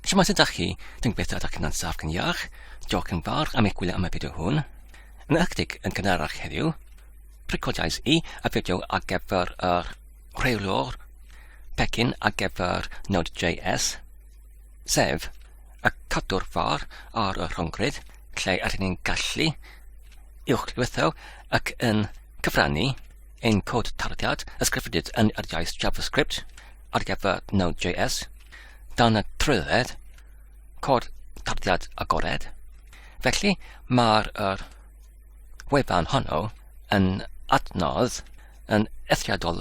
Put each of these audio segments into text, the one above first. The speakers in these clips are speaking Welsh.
Shwmae sut dach chi? Dwi'n gobeithio ydych chi'n saff yn iach. Diolch yn fawr am eich gwylio am y fideo hwn. Yn ychydig yn gynharach heddiw, recordiais i y fideo ar gyfer yr rheolwr pecyn ar gyfer Node.js, sef y cadw'r far ar y rhyngrwyd lle ydyn ni'n gallu uwchlwytho ac yn cyfrannu ein cod tarddiad ysgrifenedig yn yr iaith JavaScript ar gyfer Node.js. dan y trwydded cod tarddiad agored. Felly, mae'r er wefan honno yn adnodd yn eithriadol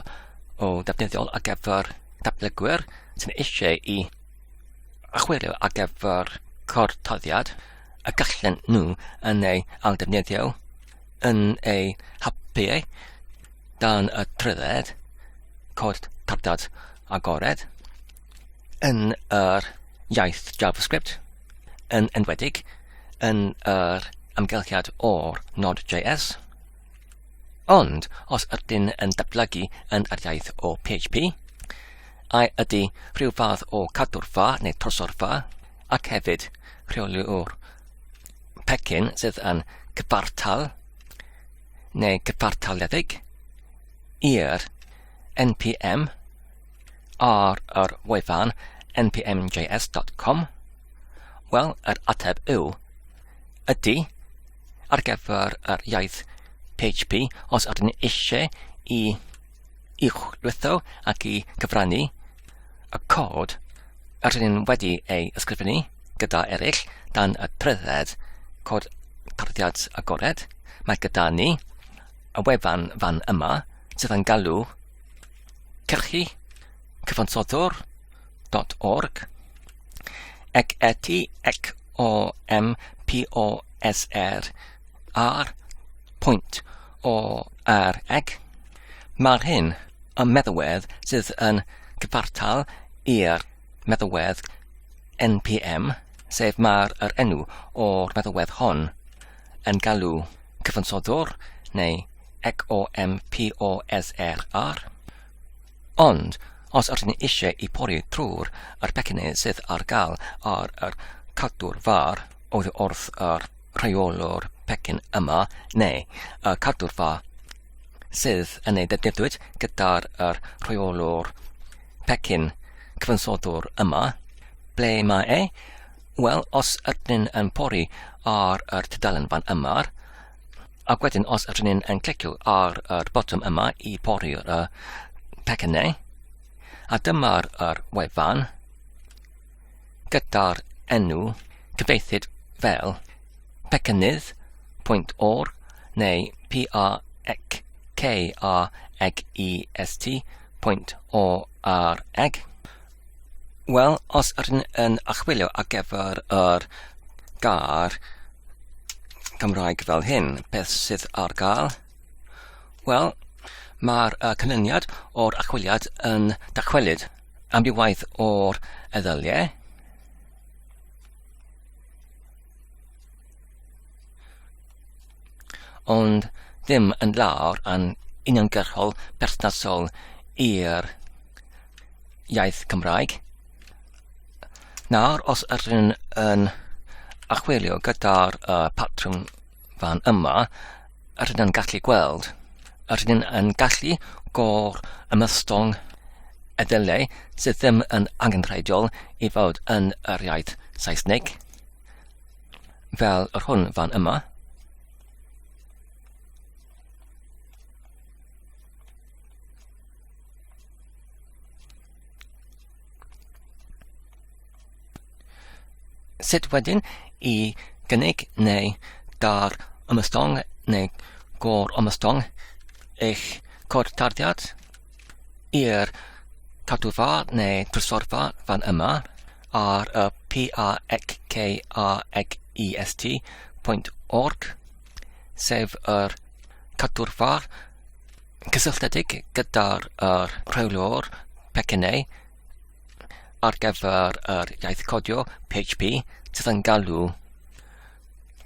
o ddefnyddiol ar gyfer datblygwyr sy'n eisiau i chwilio ar gyfer cod tarddiad y gallen nhw yn ei ailddefnyddio yn eu hapiau dan y trwydded cod tarddiad agored. yn yr iaith JavaScript, yn enwedig yn yr amgylchiad o'r Node.js. Ond, os ydyn yn datblygu yn yr iaith o PHP, ai ydy rhyw fath o cadwrfa neu trosorfa, ac hefyd rheoliwr pecyn sydd yn cyfartal neu cyfartaledig i'r npm ar yr wefan npmjs.com? Wel, yr ateb yw ydy ar gyfer yr iaith PHP os ydyn ni eisiau i uwchlwytho ac i cyfrannu y cod yr ydyn wedi ei ysgrifennu gyda eraill dan y trwydded cod tarddiad agored. Mae gyda ni y wefan fan yma sydd yn galw cyrchu cyfansoddwr dot org ac eti ac o m p o s r r pwynt o r eg. Mae'r hyn y meddalwedd sydd yn cyfartal i'r meddalwedd npm, sef mae'r yr enw o'r meddalwedd hon yn galw cyfansoddwr neu XOMPOSRR. Ond, os ydyn ni eisiau i pori trwy'r yr pecynau sydd ar gael ar yr cadw'r far oddi wrth yr rheolwr pecyn yma, neu y cadw'r far sydd yn ei ddefnyddiwyd gyda'r yr rheolwr pecyn cyfansoddwr yma, ble mae e? Wel, os ydyn yn pori ar yr tudalen fan yma, Ac wedyn os ydyn ni'n yn clicio ar yr botwm yma i pori'r y pecynnau, a dyma'r yr wefan gyda'r enw cyfieithydd fel pecynnydd.org neu p a c k a g e s t.org. Wel, os ydyn yn archwilio ar gyfer yr gair Cymraeg fel hyn, beth sydd ar gael? Wel, mae'r uh, canlyniad o'r archwiliad yn dychwelyd amrywaeth o'r eddyliau. Ond ddim yn lawr yn uniongyrchol berthnasol i'r iaith Cymraeg. Nawr, os ydyn yn archwilio gyda'r uh, patrwm fan yma, ydyn yn gallu gweld, ydyn yn gallu gor ymystong eddyliau sydd ddim yn angenrheidiol i fod yn yr iaith Saesneg, fel yr hwn fan yma. Sut wedyn i gynnig neu dar ymystong neu gor ymystong eich cod tarddiad i'r cadwfa neu trysorfa fan yma ar y p a c k a e s t pwynt org sef yr cadwrfa cysylltiedig gyda'r yr rheolwr pecynnau ar gyfer yr iaith codio PHP sydd yn galw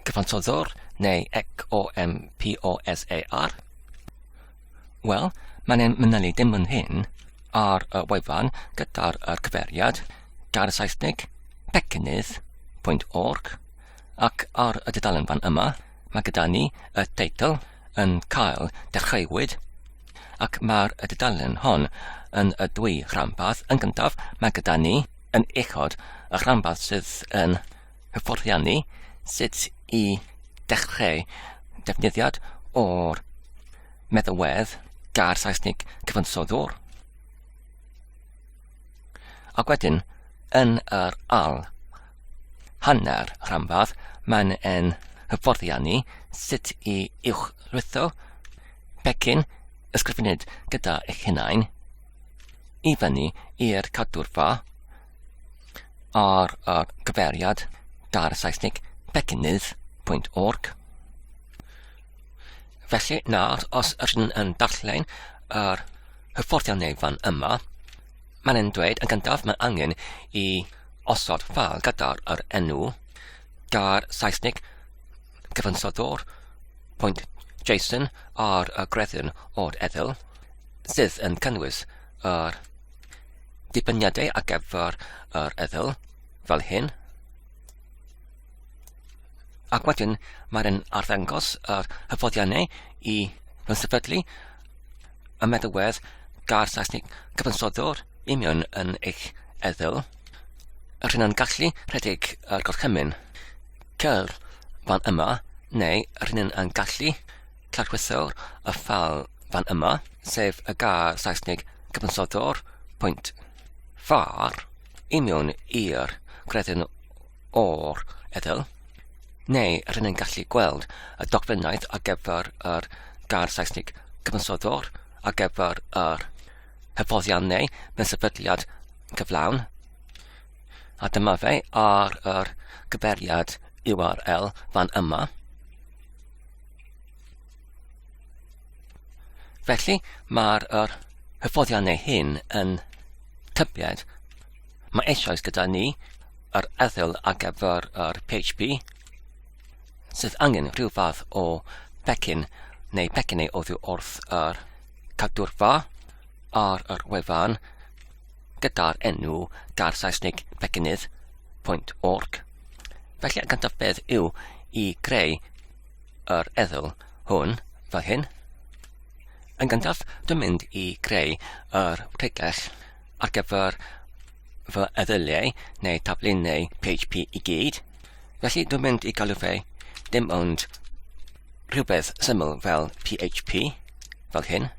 cyfansoddwr neu XOMPOSAR. Wel, mae'n ein manylu dim yn hyn ar y wefan gyda'r yr cyfeiriad gair Saesneg pecynnydd.org ac ar y dudalen fan yma mae gyda ni y teitl yn cael dechreuwyd ac mae'r y dudalen hon yn y dwy rhanbarth. Yn gyntaf mae gyda ni yn uchod y rhanbarth sydd yn hyfforddiannu sut i dechrau defnyddiad o'r meddalwedd gair Saesneg cyfansoddwr. Ac wedyn, yn yr al hanner rhanbarth, mae'n yn hyfforddiannu sut i uwchlwytho pecyn ysgrifennu gyda eich hunain i fyny i'r cadwrfa ar y cyfeiriad gair Saesneg pecynnydd.org. Felly nawr, os ydyn yn darllen yr hyfforddiannau fan yma, mae'n yn dweud yn gyntaf mae angen i osod ffal gyda'r yr enw gair Saesneg cyfansoddwr pwynt JSON ar y greddyn o'r eddyl sydd yn cynnwys yr dibyniadau ar gyfer yr eddyl fel hyn. Ac wedyn mae'n arddangos yr hyfforddiannau i fy sefydlu y meddalwedd gair Saesneg cyfansoddwr union yn eich eddyl. Yr hyn yn gallu rhedeg yr gorchymyn cyr fan yma, neu yr hyn yn gallu clarchwytho'r y ffal fan yma, sef y gair Saesneg cyfansoddwr pwynt far union i'r gredyn o'r eddyl, neu rydyn ni'n gallu gweld y dogfennaeth ar gyfer yr gair Saesneg cyfansoddwr, ar gyfer yr hyfforddiannau mewn sefydliad cyflawn. A dyma fe ar yr gyfeiriad URL fan yma. Felly, mae'r yr hyfforddiannau hyn yn tybied. Mae eisoes gyda ni yr erthygl ar gyfer yr PHP sydd angen rhyw fath o becyn neu pecynnau oddi wrth yr cadwrfa ar yr wefan gyda'r enw gair Saesneg pecynnydd.org. Felly, y gyntaf beth yw i greu yr erthygl hwn fel hyn. Yn gyntaf, dwi'n mynd i greu yr pregell ar gyfer fy eddyliau neu taflunnau PHP i gyd. Felly dwi'n mynd i galw fe dim ond rhywbeth syml fel PHP, fel hyn.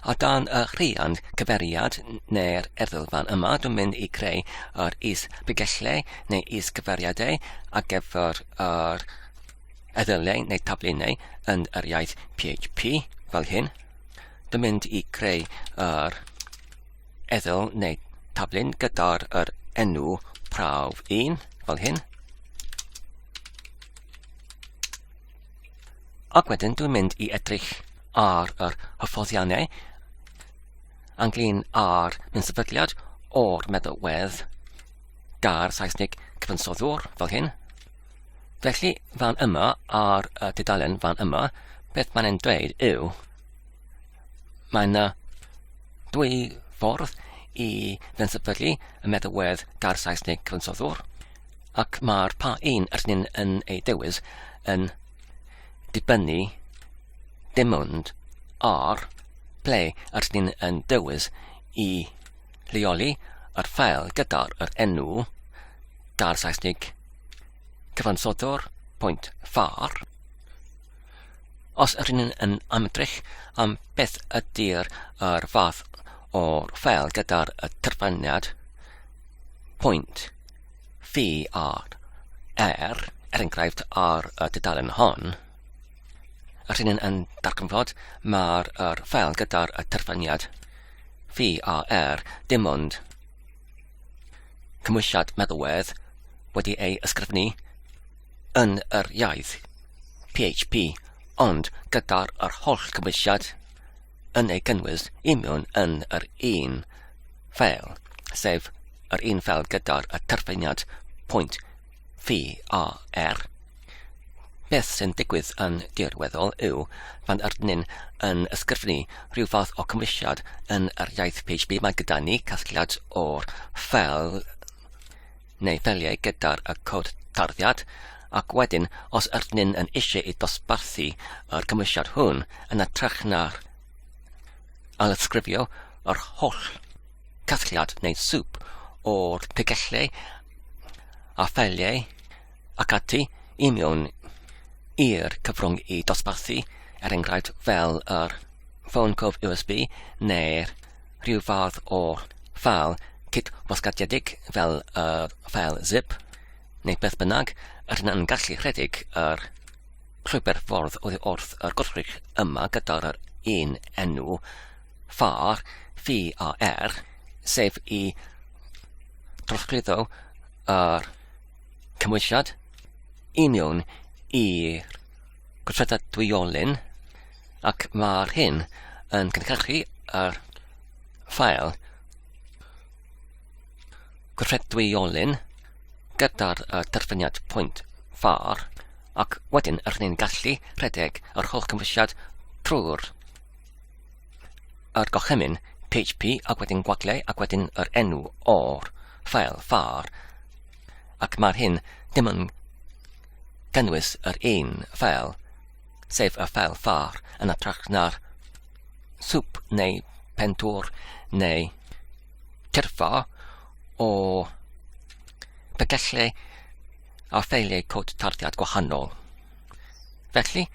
A dan y rhiant cyfeiriad neu'r erthygl fan yma, dwi'n mynd i creu yr is-bregellau neu is-gyfeiriadau ar gyfer yr eddyliau neu taflunnau yn yr iaith PHP, fel hyn. Dwi'n mynd i creu yr eddyl neu taflun gyda'r yr enw prawf 1, fel hyn. Ac wedyn dwi'n mynd i edrych ar yr hyfforddiannau ynglyn â'r sefydliad o'r meddalwedd gair Saesneg cyfansoddwr fel hyn. Felly, fan yma, ar y dudalen fan yma, beth mae'n e'n dweud yw, mae yna dwy ffordd i fensefydlu y meddalwedd gair Saesneg cyfansoddwr, ac mae'r pa un ydyn ni'n yn ei dewis yn dibynnu dim ond ar ble ydyn ni'n yn dewis i leoli yr ffael gyda'r yr enw gair Saesneg cyfansoddwr pwynt ffar. Os ydyn ni'n yn amdrych am beth ydy'r yr fath o'r ffeil gyda'r y terfyniad pwynt fi ar er, er enghraifft ar y dudalen hon, rydyn ni'n yn darganfod mae'r yr ffeil gyda'r y terfyniad fi a er dim ond cymwysiad meddalwedd wedi ei ysgrifennu yn yr iaith PHP ond gyda'r yr holl cymwysiad yn ei gynnwys union yn yr un ffeil, sef yr un ffeil gyda'r y terfyniad pwynt fi a r. Beth sy'n digwydd yn dirweddol yw pan ydyn ni'n yn ysgrifennu rhyw fath o cymwysiad yn yr iaith PHP, mae gyda ni casgliad o'r ffeil neu ffeiliau gyda'r y cod tarddiad, ac wedyn os ydyn ni'n yn eisiau i dosbarthu yr cymwysiad hwn yn ytrach na'r ailysgrifio yr holl casgliad neu sŵp o'r pigellau a ffeiliau ac ati i mewn i'r cyfrwng i dosbarthu, er enghraifft fel yr ffôn cof USB neu'r rhyw fath o ffeil cyd-wasgadiedig fel y ffeil zip neu beth bynnag, rydyn yn gallu rhedeg yr llwybr ffordd oddi wrth yr gwrthrych yma gyda'r yr un enw FAR, F-A-R, sef i drosglwyddo yr cymwysiad i mewn i'r gweithredadwyolyn ac mae'r hyn yn cynhyrchu yr ffael gweithredwyolyn gyda'r terfyniad pwynt far ac wedyn yr ni'n gallu rhedeg yr holl cymwysiad trwy'r yr gorchymyn PHP ac wedyn gwagle ac wedyn yr enw o'r ffael far ac mae'r hyn ddim yn cynnwys yr un ffeil, sef y ffeil far yn hytrach na'r sŵp neu pentwr neu tyrfa o begellau a ffeiliau cod tarddiad gwahanol. Felly,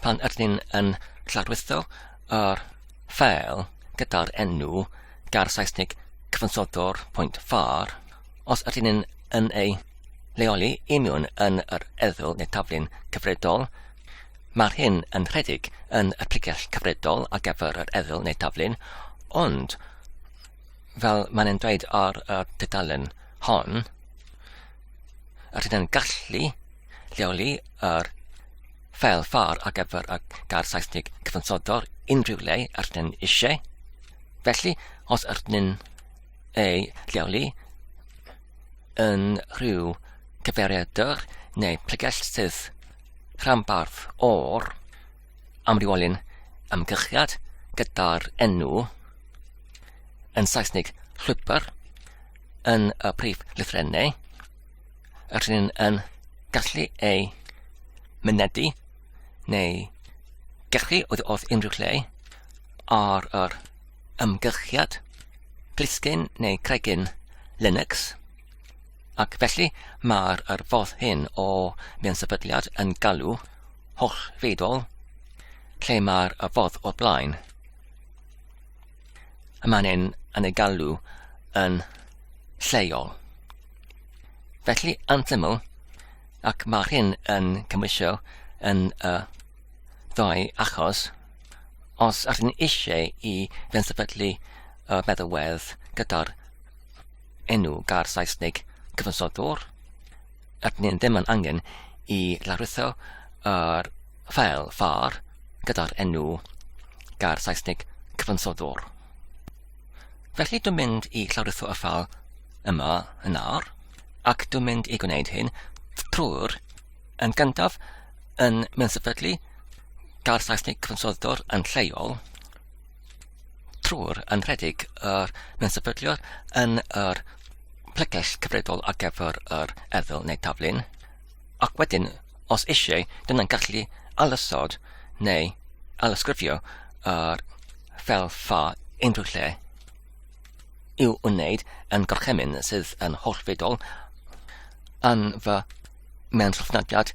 pan ydyn ni'n yn llarwyddo yr ffeil gyda'r enw gair Saesneg cyfansoddwr pwynt far, os ydyn ni'n yn ei leoli i mewn yn yr erthygl neu taflen cyfredol, mae'r hyn yn rhedeg yn y pregell cyfredol ar gyfer yr erthygl neu taflen, ond fel mae'n e'n dweud ar y tudalen hon, rydyn yn gallu lleoli yr ffeil ffar ar gyfer y gair Saesneg cyfansoddor unrhyw le rydyn eisiau. Felly, os ydyn ei lleoli yn rhyw cyfeiriadur neu pregell sydd rhanbarth o'r amrywiolyn amgylchiad gyda'r enw yn Saesneg llwybr yn y prif lythrennau, rydyn yn gallu ei mynedu neu gallu oddi wrth unrhyw lle ar yr ymgyrchiad plisgyn neu cregyn Linux, ac felly mae'r yr fodd hyn o mewn sefydliad yn galw hollfeidol lle mae'r y fodd o'r blaen. Y mae'n ein yn ei galw yn lleol. Felly, yn syml, ac mae'r hyn yn cymwysio yn y ddau achos, os ydyn ni eisiau i fensefydlu y meddalwedd gyda'r enw gair Saesneg cyfansoddwr, ydyn ni ddim yn angen i lawrlwytho yr ffeil far gyda'r enw gair Saesneg cyfansoddwr. Felly dwi'n mynd i llawrlwytho y ffeil yma yn awr, ac dwi'n mynd i gwneud hyn trwy'r yn gyntaf yn mensefydlu gair Saesneg cyfansoddwr yn lleol trwy'r yn rhedeg yr mensefydliwr yn yr pregell cyfredol ar gyfer yr erthygl neu taflun, ac wedyn, os eisiau, dyna'n gallu alysod neu alysgrifio yr ffel ffa unrhyw lle i'w wneud yn gorchymyn sydd yn hollfedol yn fy mewn trefniad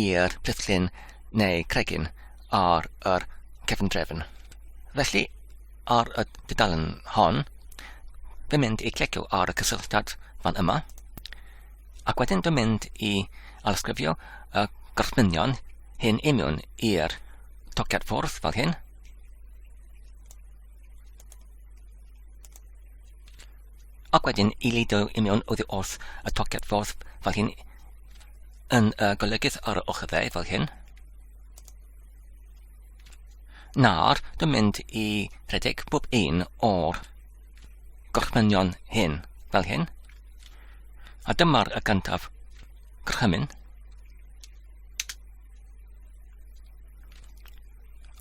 i'r plisgyn neu cregyn ar yr cefndrefn. Felly, ar y dudalen hon, dwi'n mynd i clicio ar y cysylltiad fan yma, ac wedyn dwi'n mynd i alysgrifio y gorchmynion hyn i mewn i'r tociad ffwrdd fel hyn. Ac wedyn i lido i mewn oddi wrth y tociad ffordd fel hyn yn y golygydd ar y ochr dde fel hyn. Nawr, dwi'n mynd i rhedeg bob un o'r gorchmynion hyn fel hyn. A dyma'r y gyntaf gorchymyn.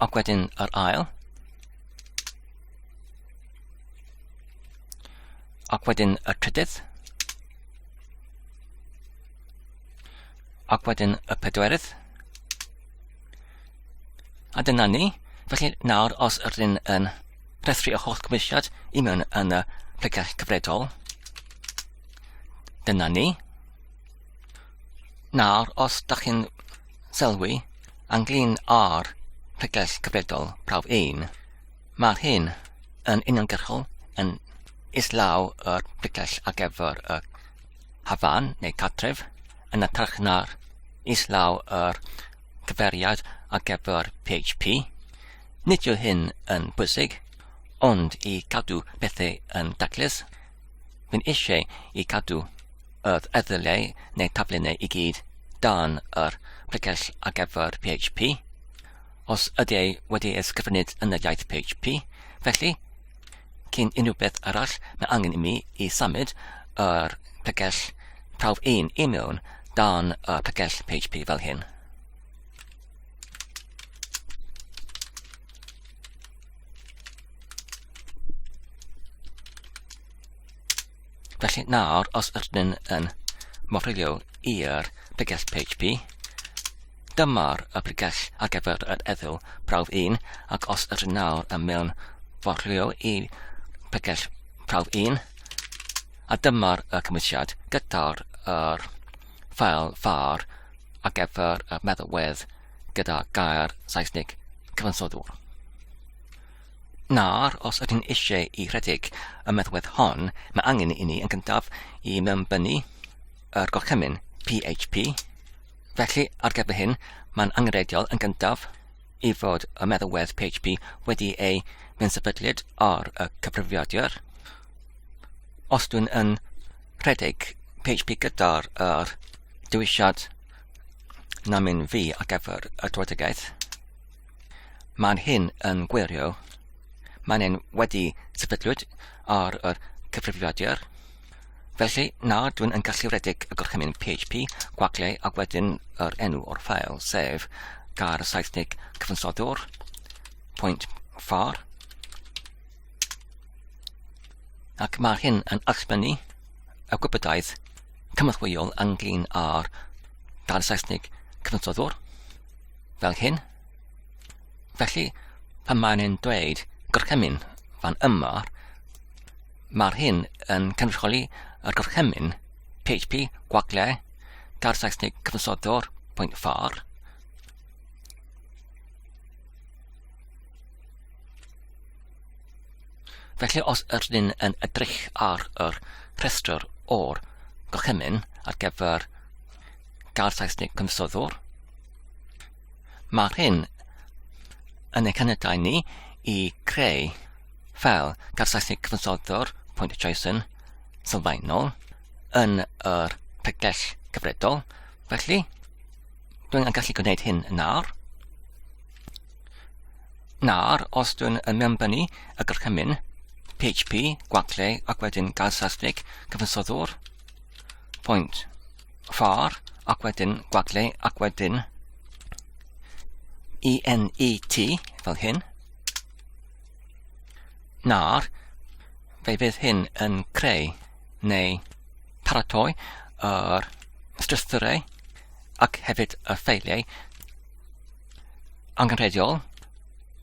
Ac wedyn yr ail. Ac wedyn y trydydd. Ac wedyn y pedwerydd. A dyna ni. Felly nawr os ydyn yn rhestru y holl gymwysiad i mewn yn y pregeth cyfredol, dyna ni. Nawr, os da chi'n sylwi ynglyn â'r pregeth cyfredol prawf 1, mae'r hyn yn uniongyrchol yn islaw yr pregeth ar gyfer y hafan neu cartref yn ytrach na'r islaw yr cyfeiriad ar gyfer PHP. Nid yw hyn yn bwysig, ond i gadw pethau yn daclus, fi'n eisiau i cadw yr erthyliau neu taflennau i gyd dan yr pregell ar gyfer PHP, os ydy ei wedi ysgrifennu yn yr iaith PHP, felly, cyn unrhyw beth arall, mae angen i mi i symud yr pregell prawf 1 i mewn dan y pregell PHP fel hyn. Felly nawr, os ydyn yn morilio i'r pregell PHP, dyma'r y pregell ar gyfer yr eddyl prawf 1, ac os ydyn nawr yn mewn forilio i pregell prawf 1, a dyma'r y cymwysiad gyda'r yr ffael far ar gyfer y meddalwedd gyda gair Saesneg cyfansoddwr. Nawr, os ydyn eisiau i rhedeg y meddalwedd hon, mae angen i ni yn gyntaf i mewnbynnu yr gorchymyn PHP. Felly, ar gyfer hyn, mae'n angenrheidiol yn gyntaf i fod y meddalwedd PHP wedi ei mewn-sefydliad ar y cyfrifiadur. Os dwi'n yn rhedeg PHP gyda'r yr dewisiad namyn fi ar gyfer y drwydegaeth, Mae'n hyn yn gwirio. Mae'n hyn wedi sefydlwyd ar yr cyfrifiadur. Felly, na, dwi'n yn gallu redeg y gorchymyn PHP, gwagle ac wedyn yr enw o'r ffael, sef gair Saesneg cyfansoddwr, pwynt ffar. Ac mae hyn yn allbynnu y gwybodaeth cymeradwyol ynglyn â'r gair Saesneg cyfansoddwr. fel hyn. Felly, pan mae'n e'n dweud gorchymyn fan yma, mae'r hyn yn cynrychioli yr gorchymyn PHP gwagle gair Saesneg cyfansoddwr pwynt ffar. Felly os ydyn yn edrych ar yr rhestr o'r gorchymyn ar gyfer gair Saesneg cyfansoddwr, Mae'r hyn yn ein caniatáu ni i creu ffeil gair Saesneg cyfansoddwr pwynt JSON sylfaenol yn yr pregell cyfredol. Felly, dwi'n gallu gwneud hyn nawr. Nawr, os dwi'n yn mewnbynnu y gorchymyn PHP, gwagle ac wedyn gair Saesneg cyfansoddwr pwynt far ac wedyn gwagle ac wedyn E-N-E-T fel hyn. Nawr, fe fydd hyn yn creu neu paratoi yr strwythurau ac hefyd y ffeiliau angenrheidiol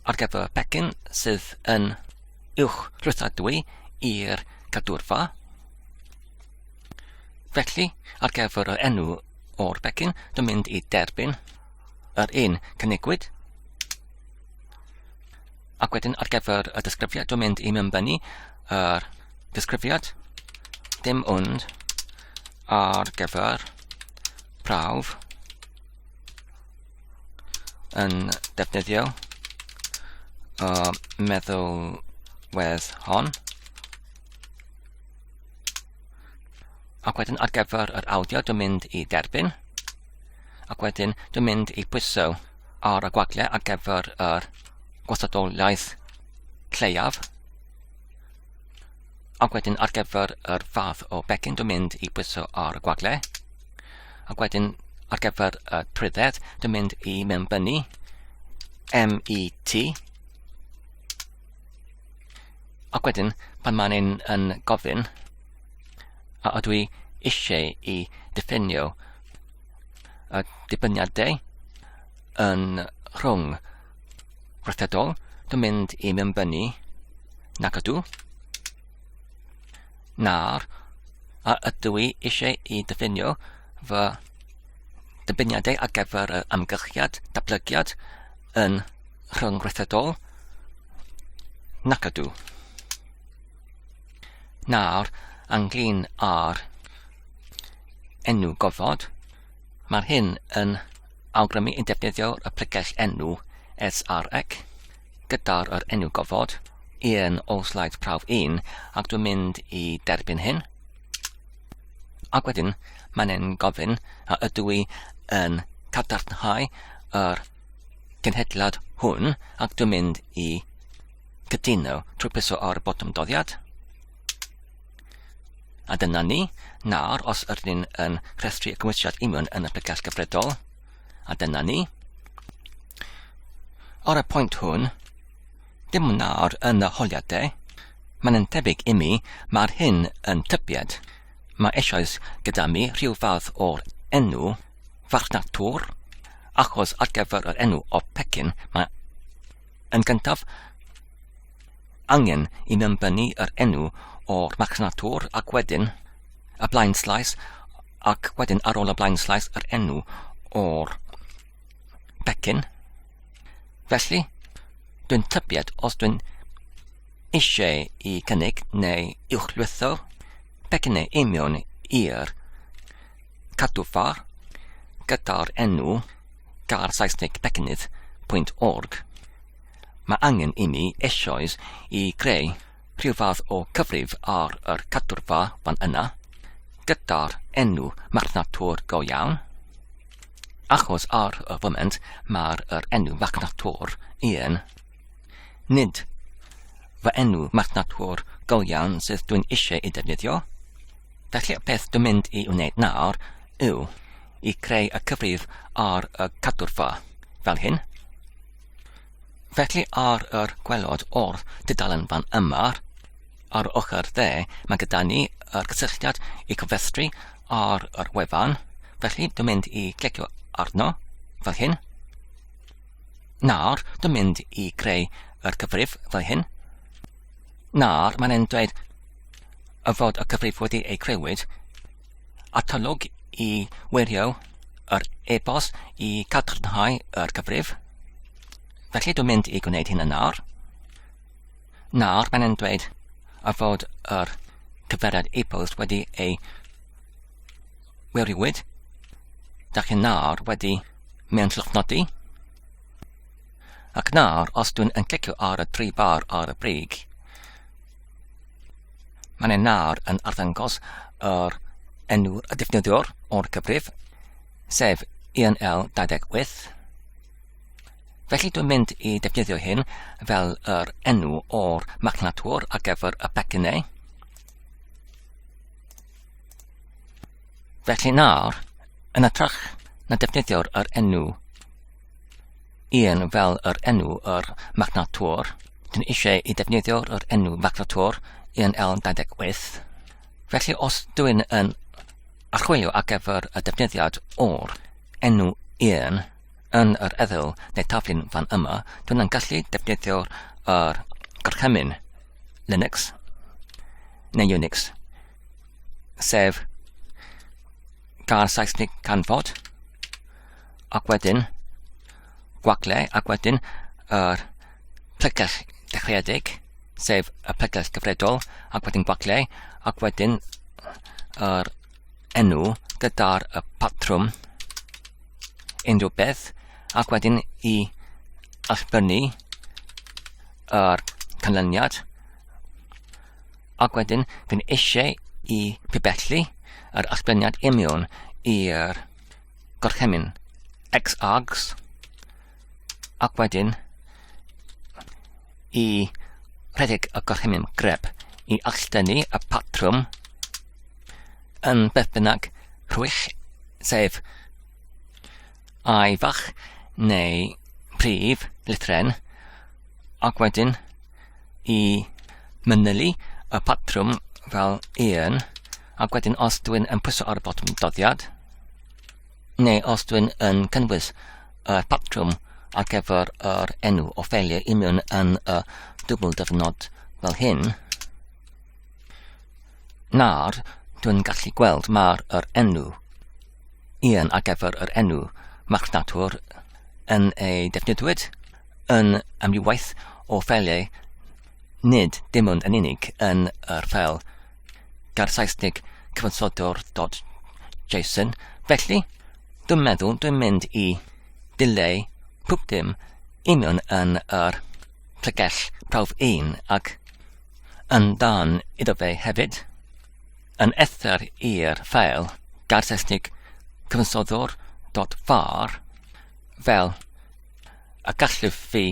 ar gyfer pecyn sydd yn uwch llwythadwy i'r cadwrfa. Felly, ar gyfer yr enw o'r becyn, dwi'n mynd i derbyn yr un cynigwyd. Ac wedyn ar gyfer y disgrifiad, dwi'n mynd i mewnbynnu yr disgrifiad dim ond ar gyfer prawf yn defnyddio y meddalwedd hon. Ac wedyn ar gyfer yr audio dwi'n mynd i derbyn. Ac wedyn dwi'n mynd i pwyso ar y gwagle ar gyfer yr gwastadoliaeth lleiaf. Ac wedyn ar gyfer yr fath o becyn dwi'n mynd i pwyso ar y gwagle. Ac wedyn ar gyfer y trwydded dwi'n mynd i mewnbynnu M-E-T. Ac wedyn, pan mae'n un yn gofyn, a ydw i eisiau i diffinio y dibyniadau yn rhwng gweithredol, dwi'n mynd i mewnbynnu nac ydw, na'r a ydw i eisiau i diffinio fy dibyniadau ar gyfer yr amgylchiad datblygiad yn rhyngweithredol? Nac ydw. Nawr, ynglyn â'r enw gofod, mae'r hyn yn awgrymu yn defnyddio y pregell enw SRX gyda'r yr enw gofod un o sleid prawf 1 ac dwi'n mynd i derbyn hyn. Ac wedyn, mae'n e'n gofyn a ydw i yn cadarnhau yr cenhedlad hwn ac dwi'n mynd i cytuno trwy pwyso ar y botwm doddiad. A dyna ni, nawr os ydyn ni'n yn rhestru y cymwysiad union yn y pregell gyfredol, a dyna ni. Ar y pwynt hwn, dim ond nawr yn y holiadau, mae'n yn tebyg imi mae'r hyn yn tybied. Mae eisoes gyda mi rhyw fath o'r enw farchnatwr, achos ar gyfer yr enw o pecyn mae yn gyntaf angen i mewnbynnu yr enw o'r marchnatwr ac wedyn y blaenslaes ac wedyn ar ôl y blaenslaes yr enw o'r pecyn. Felly, dwi'n tybied os dwi'n eisiau i cynnig neu uwchlwytho pecynnau union i'r cadwfar gyda'r enw gair Saesneg pecynnydd.org. Mae angen i mi eisoes i greu rhyw fath o cyfrif ar yr cadwrfa fan yna gyda'r enw marchnatwr go iawn. Achos ar y foment mae'r yr enw marchnatwr un. Nid fy enw marchnatwr go iawn sydd dwi'n eisiau ei defnyddio. Felly y peth dwi'n mynd i wneud nawr yw i creu y cyfrif ar y cadwrfa fel hyn. Felly ar yr gwelod o'r dudalen fan yma, ar ochr dde, mae gyda ni yr cysylltiad i cofrestru ar yr wefan. Felly dwi'n mynd i clicio arno fel hyn. Nawr, dwi'n mynd i greu yr cyfrif fel hyn. Nawr, mae'n e'n dweud y fod y cyfrif wedi ei creuwyd. Atolwg i wirio yr e-bost i cadarnhau yr cyfrif. Felly dwi'n mynd i gwneud hyn yn nawr. Nawr mae'n e'n dweud y fod yr cyfeiriad e-post wedi ei wiriwyd. Da chi nawr wedi mewn llofnodi. Ac nawr, os dwi'n yn clicio ar y tri bar ar y brig, mae'n e nawr yn arddangos yr enw y defnyddiwr o'r cyfrif, sef 1L28. Felly dwi'n mynd i defnyddio hyn fel yr enw o'r marchnatwr ar gyfer y pecynnau. Felly nawr, yn ytrach na defnyddio'r yr enw un fel yr enw yr marchnatwr, dwi'n eisiau i defnyddio'r yr enw marchnatwr 1L28. Felly os dwi'n yn archwilio ar gyfer y defnyddiad o'r enw un yn yr eddyl neu taflu'n fan yma, dwi'n yn gallu defnyddio'r yr gorchymyn Linux neu Unix, sef gair Saesneg canfod, ac wedyn gwagle, ac wedyn yr pregell dechreuedig, sef y pregell gyfredol, ac wedyn gwagle, ac wedyn yr enw gyda'r y patrwm unrhyw beth ac wedyn i allbynnu yr canlyniad ac wedyn fi'n eisiau i pibellu yr allbyniad union i'r gorchymyn xargs ac wedyn i rhedeg y gorchymyn grep i alldynnu y patrwm yn beth bynnag rhwyll, sef I fach neu prif lythren ac wedyn i manylu y patrwm fel un ac wedyn os dwi'n yn pwyso ar y botwm doddiad neu os dwi'n yn cynnwys y patrwm ar gyfer yr enw o ffeiliau i mewn yn y dwbl dyfynod fel hyn, nawr dwi'n gallu gweld mae'r yr enw un ar gyfer yr enw marchnatwr yn ei defnyddwyd yn amrywiaeth o ffeiliau nid dim ond yn unig yn yr ffeil gair Saesneg cyfansoddwr.json. Felly, dwi'n meddwl dwi'n mynd i dileu pob dim union yn yr pregell prawf 1 ac yn dan iddo fe hefyd yn ether i'r ffeil gair Saesneg cyfansoddwr.far fel y gallaf fi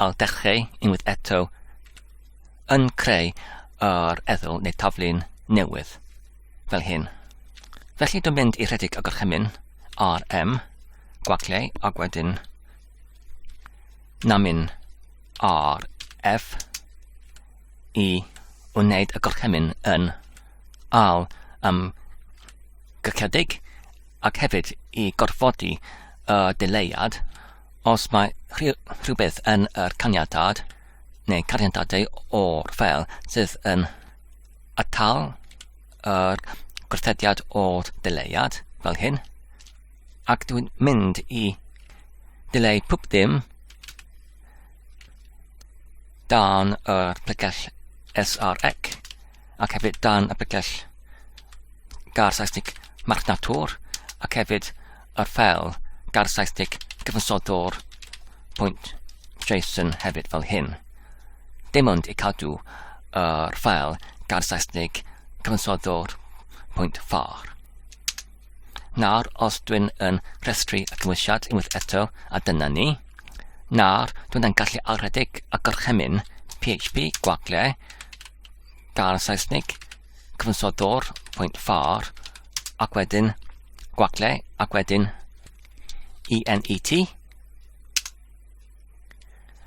ailddechrau unwaith eto yn creu yr erthygl neu taflu'n newydd, fel hyn. Felly dwi'n mynd i rhedeg y gorchymyn RM, gwagle, ac wedyn namin RF i wneud y gorchymyn yn al am gycedig ac hefyd i gorfodi y dileuad os mae rhywbeth yn yr caniatâd neu caniatadau o'r ffeil sydd yn atal yr gwrthodiad o'r dileuad fel hyn ac dwi'n mynd i dileu pob dim dan yr pregell SRX ac hefyd dan y pregell gair Saesneg marchnatwr ac hefyd yr ffeil gair Saesneg cyfansoddwr pwynt JSON hefyd fel hyn. Dim ond i cadw yr ffeil gair Saesneg cyfansoddwr pwynt far. Nawr, os dwi'n yn rhestru y cymwysiad unwaith eto, a dyna ni. Nawr, dwi'n yn gallu alredeg y gorchymyn PHP gwagle gair Saesneg cyfansoddwr pwynt far ac wedyn gwagle ac wedyn ENET.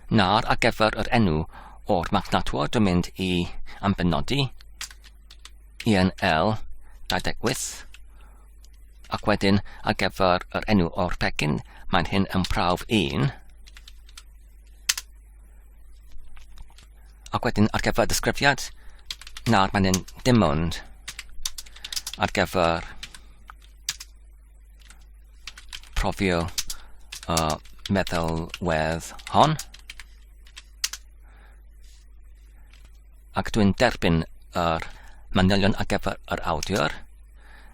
Nawr ar gyfer yr enw o'r marchnatwr dwi'n mynd i ambenodi ENL 28 ac wedyn ar gyfer yr enw o'r pecyn mae'n hyn yn prawf 1 Ac wedyn ar gyfer disgrifiad, nawr mae'n un dim ond ar gyfer profio y meddalwedd hon. Ac dwi'n derbyn yr manylion ar gyfer yr awdur.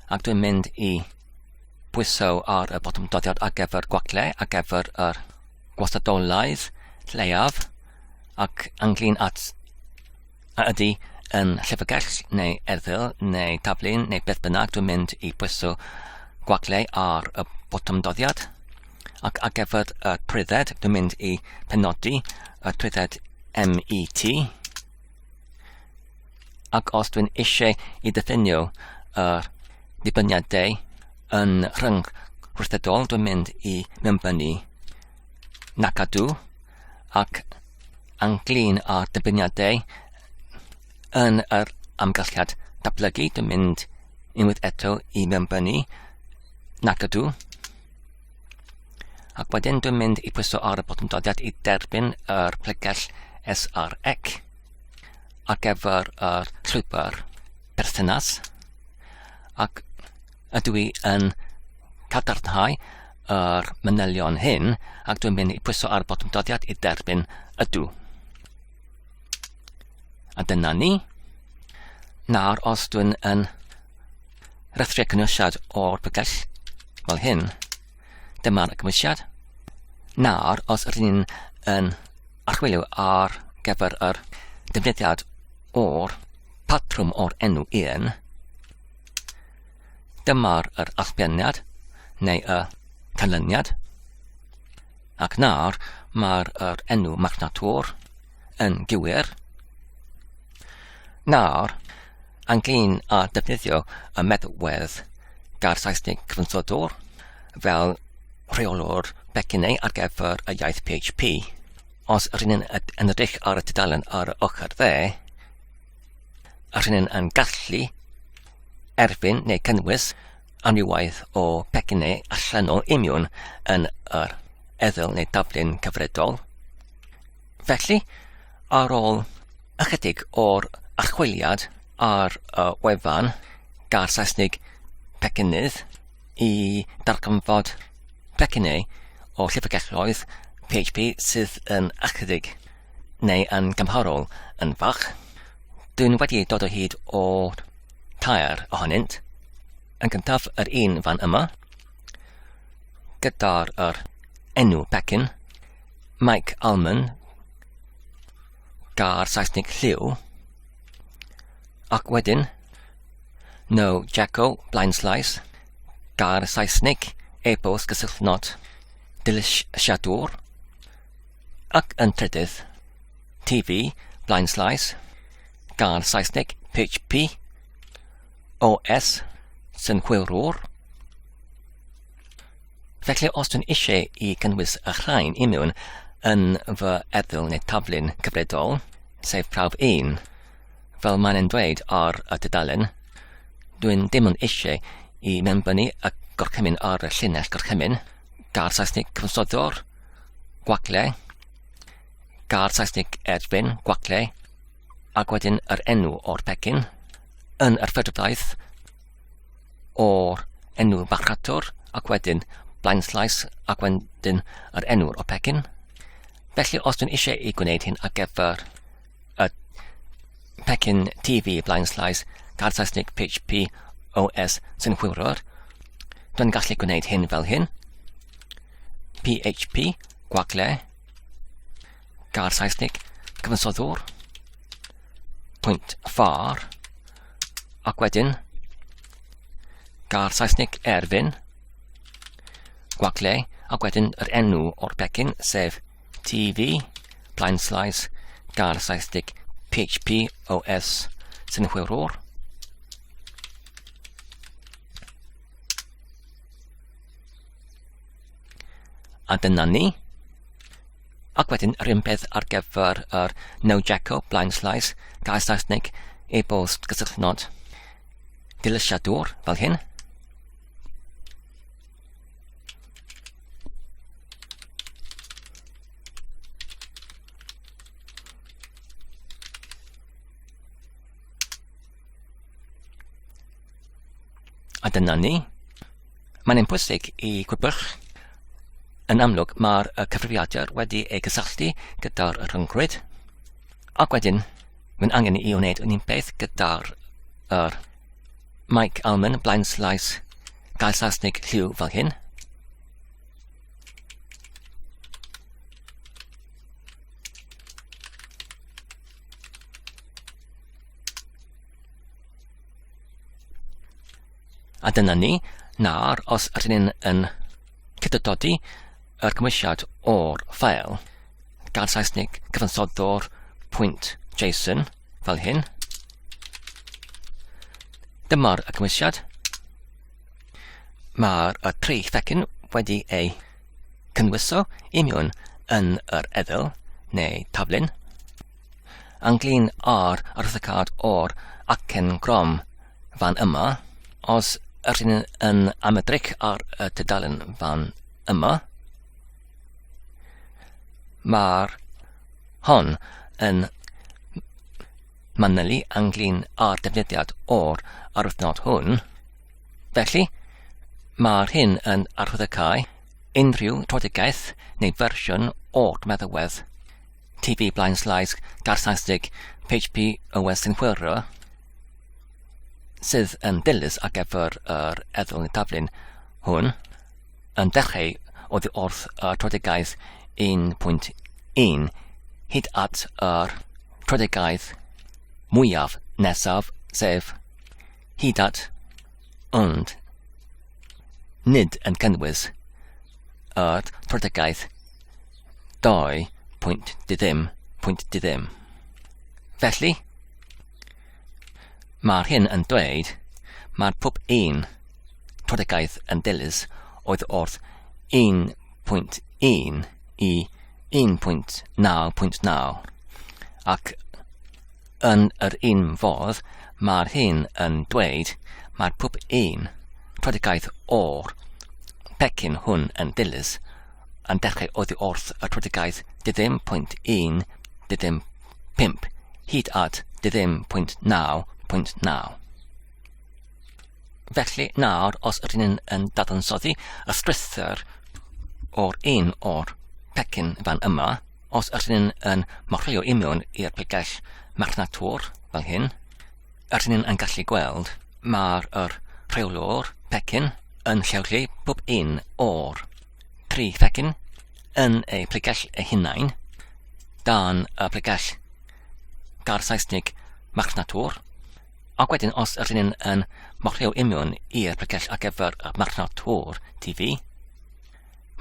Ac dwi'n mynd i bwyso ar y botwm doddiad ar gyfer gwagle, ar gyfer yr gwastadolaidd lleiaf ac ynglyn at a ydy yn llyfrgell neu erthygl neu taflun neu beth bynnag dwi'n mynd i bwyso gwagle ar y botwm doddiad ac ar gyfer y trwydded dwi'n mynd i penodi y trwydded MET ac os dwi'n eisiau i ddiffinio yr dibyniadau yn rhyng wrthedol dwi'n mynd i mewnbynnu nac ydw ac ynglyn â'r dibyniadau yn yr amgylchiad datblygu dwi'n mynd unwaith eto i mewnbynnu nac ydw ac wedyn dwi'n mynd i pwyso ar y botwm doddiad i derbyn yr pregell SRX ar gyfer yr llwybr perthynas ac ydw i yn cadarnhau yr manylion hyn ac dwi'n mynd i pwyso ar y botwm doddiad i derbyn ydw. A dyna ni. Nawr os dwi'n yn rhestru cynwysiad o'r pregell fel hyn, dyma'r cymwysiad. Nawr os ydyn ni'n yn archwilio ar gyfer yr defnyddiad o'r patrwm o'r enw un, dyma'r yr allbyniad neu y canlyniad. Ac nawr mae'r yr enw marchnatwr yn gywir. Nawr, ynglyn â defnyddio y meddalwedd gair Saesneg cyfansoddwr fel rheolwr becynnau ar gyfer y iaith PHP. Os rydyn ni'n yn edrych ar y tudalen ar y ochr dde, rydyn ni'n yn gallu erbyn neu cynnwys amrywiaeth o becynnau allanol imiwn yn yr eddyl neu daflun cyfredol. Felly, ar ôl ychydig o'r archwiliad ar y wefan gair Saesneg pecynnydd i darganfod pecynnau o llyfrgelloedd PHP sydd yn ychydig neu yn gymharol yn fach, dwi'n wedi dod o hyd o tair ohonynt. Yn gyntaf, yr un fan yma, gyda'r yr enw pecyn, Mike Allman, gair Saesneg lliw, ac wedyn No Jacko, Blind Slice, gair Saesneg, e-bost gysylltnod, Dilys Siadwr, ac yn trydydd, TV, Blind Slice, gair Saesneg, PHP, OS, synhwyrwr. Felly os dwi'n eisiau i gynnwys y rhain i mewn yn fy erthygl neu taflun cyfredol, sef prawf 1, fel mae'n yn dweud ar y dudalen, dwi'n dim ond eisiau i mewnbynnu y gorchymyn ar y llinell gorchymyn, gair Saesneg cyfansoddwr, gwagle, gair Saesneg erbyn, gwagle, ac wedyn yr enw o'r pecyn, yn yr ffurfdaith o'r enw marchnatwr ac wedyn blind slice ac wedyn yr enw o'r pecyn. Felly os dwi'n eisiau i gwneud hyn ar gyfer y pecyn TV blind slice gair Saesneg PHP OS synhwyrwr, dwi'n gallu gwneud hyn fel hyn. PHP gwagle gair Saesneg cyfansoddwr pwynt ffar ac wedyn gair Saesneg erfyn, gwagle, ac wedyn yr enw o'r pecyn, sef TV, blind slice, gair Saesneg PHP OS synhwyrwr. A dyna ni. Ac wedyn yr un peth ar gyfer yr No Jacko, Blind Slice, Gair Saesneg, e-bost, gysylltnod, dilysiadwr, fel hyn. A dyna ni. Mae'n bwysig i gwybod yn amlwg mae'r cyfrifiadur wedi ei gysylltu gyda'r rhyngrwyd ac wedyn mae'n angen i wneud yn un peth gyda'r yr Mike Allman blind slice gael Saesneg lliw fel hyn. A dyna ni, nawr os ydyn ni'n yn cydododi yr cymwysiad o'r ffael, gair Saesneg cyfansoddwr pwynt JSON, fel hyn. Dyma'r y cymwysiad. Mae'r y tri phecyn wedi ei cynwyso i mewn yn yr eddyl neu taflun. Ynglyn â'r arwyddocâd o'r acen grom fan yma, os ydyn yn amedrych ar y tudalen fan yma, mae'r hon yn manylu ynglyn â'r defnyddiad o'r arwyddnod hwn. Felly, mae'r hyn yn arwyddocau unrhyw trodigaeth neu fersiwn o'r meddalwedd TV Blind Slice, gair Saesneg, PHP OS Synhwyrwr, sydd yn dilys ar gyfer yr erthygl neu taflun hwn, yn dechrau oddi wrth y trodigaeth 1.1 hyd at yr trodigaeth mwyaf nesaf, sef hyd at ond nid yn cynnwys y trodigaeth 2.ddim.ddim. Felly, mae'r hyn yn dweud mae'r pob un trodigaeth yn dilys oedd wrth 1. 1.1 i 1.9.9 ac yn yr un fodd mae'r hyn yn dweud mae'r pob un trodigaeth o'r pecyn hwn yn dilys yn dechrau oddi wrth y trodigaeth diddim pwynt 1 diddim 5 hyd at diddim pwynt 9.9. Felly nawr, os ydyn ni'n yn dadansoddi y strwythur o'r un o'r pecyn fan yma, os ydyn ni'n yn morlio i mewn i'r pregell marchnatwr fel hyn, ydyn ni'n yn gallu gweld mae'r yr rheolwr pecyn yn lleoli pob un o'r tri phecyn yn eu pregell eu hunain dan y pregell gair Saesneg marchnatwr. Ac wedyn, os ydyn ni'n yn mochio imiwn i'r pregell ar gyfer y marchnatwr TV,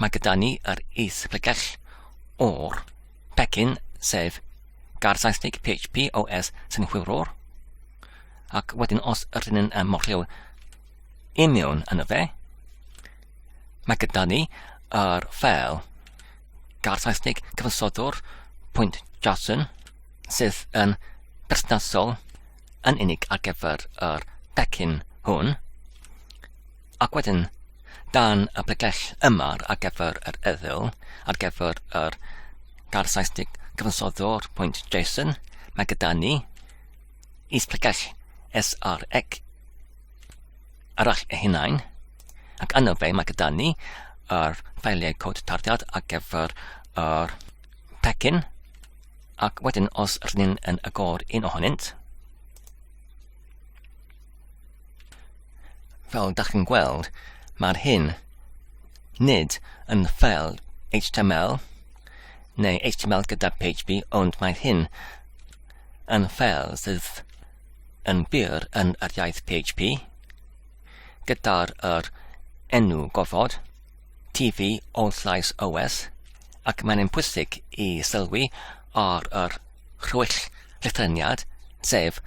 mae gyda ni yr is-pregell o'r pecyn, sef gair Saesneg PHP OS synhwyrwr. Ac wedyn, os ydyn ni'n yn mochio imiwn yno fe, mae gyda ni yr ffeil gair Saesneg cyfansoddwr pwynt JSON sydd yn berthnasol yn unig ar gyfer yr pecyn hwn, ac wedyn dan y pregell yma ar gyfer yr eddyl, ar gyfer yr gair Saesneg cyfansoddwr pwynt JSON, mae gyda ni is-pregell SRX arall eu hunain, ac yno fe mae gyda ni yr ffeiliau cod tarddiad ar gyfer yr pecyn, ac wedyn os rydyn ni'n yn agor un ohonynt, fel dach chi'n gweld, mae'r hyn nid yn ffeil HTML neu HTML gyda PHP, ond mae hyn yn ffeil sydd yn byr yn yr iaith PHP, gyda'r yr enw gofod TV All Slice OS, ac mae'n pwysig i sylwi ar yr rhwyll lythreniad, sef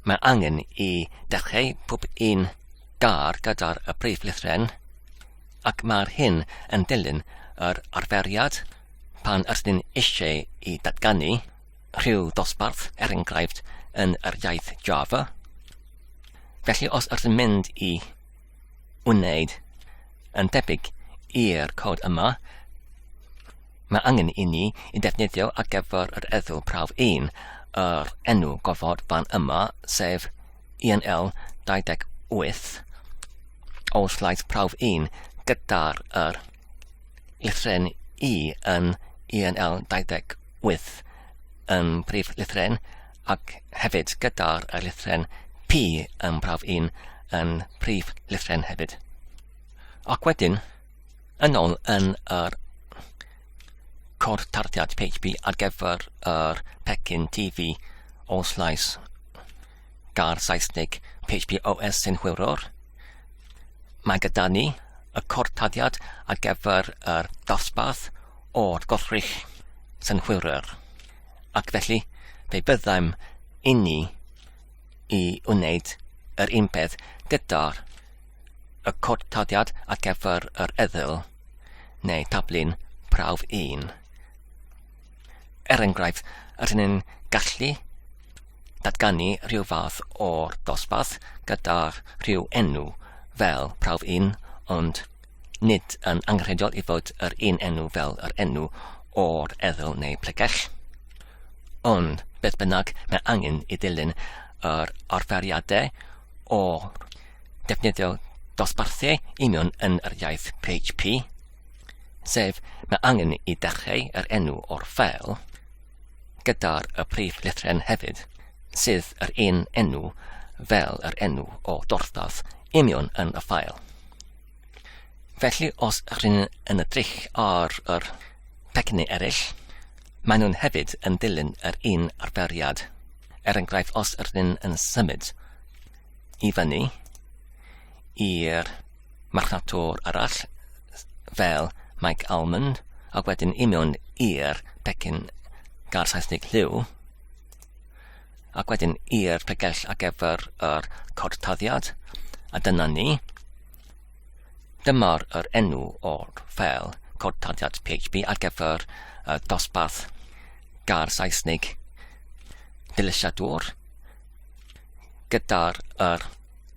mae angen i dechrau pob un gair gyda'r y prif lythren, ac mae'r hyn yn dilyn yr arferiad pan ydyn eisiau i datganu rhyw ddosbarth, er enghraifft, yn yr iaith Java. Felly os ydyn mynd i wneud yn debyg i'r cod yma, mae angen i ni i defnyddio ar gyfer yr erthygl prawf 1 yr enw gofod fan yma, sef ENL 28 o slaes prawf 1 gyda'r yr lythren I yn ENL 28 yn prif lythren ac hefyd gyda'r lythren P yn prawf 1 yn prif lythren hefyd. Ac wedyn, yn ôl yn yr cod tarddiad PHP ar gyfer yr pecyn TV o slaes gair Saesneg PHP OS synhwyrwr, mae gyda ni y cod tarddiad ar gyfer yr dosbarth o'r gollrych synhwyrwr. Ac felly, fe byddem inni i wneud yr un peth gyda'r y cod tarddiad ar gyfer yr eddyl neu taflu'n prawf 1. Er enghraifft, rydyn ni'n gallu datganu rhyw fath o'r dosbarth gyda rhyw enw fel prawf 1, ond nid yn angenrheidiol i fod yr un enw fel yr enw o'r eddyl neu pregell. Ond, beth bynnag, mae angen i ddilyn yr arferiadau o defnyddio dosbarthu union yn yr iaith PHP, sef mae angen i ddechrau yr enw o'r ffeil gyda'r y prif lythren hefyd, sydd yr un enw fel yr enw o dosbarth union yn y ffael. Felly os rydyn yn edrych ar yr pecynnau eraill, maen nhw'n hefyd yn dilyn yr un arferiad. Er enghraifft, os rydyn yn symud i fyny i'r marchnatwr arall fel Mike Almond ac wedyn i mewn i'r pecyn gair Saesneg lliw ac wedyn i'r pregell ar gyfer yr cod taddiad a dyna ni. Dyma'r yr enw o'r ffeil cod tarddiad PHP ar gyfer y dosbarth gair Saesneg dilysiadwr gyda'r yr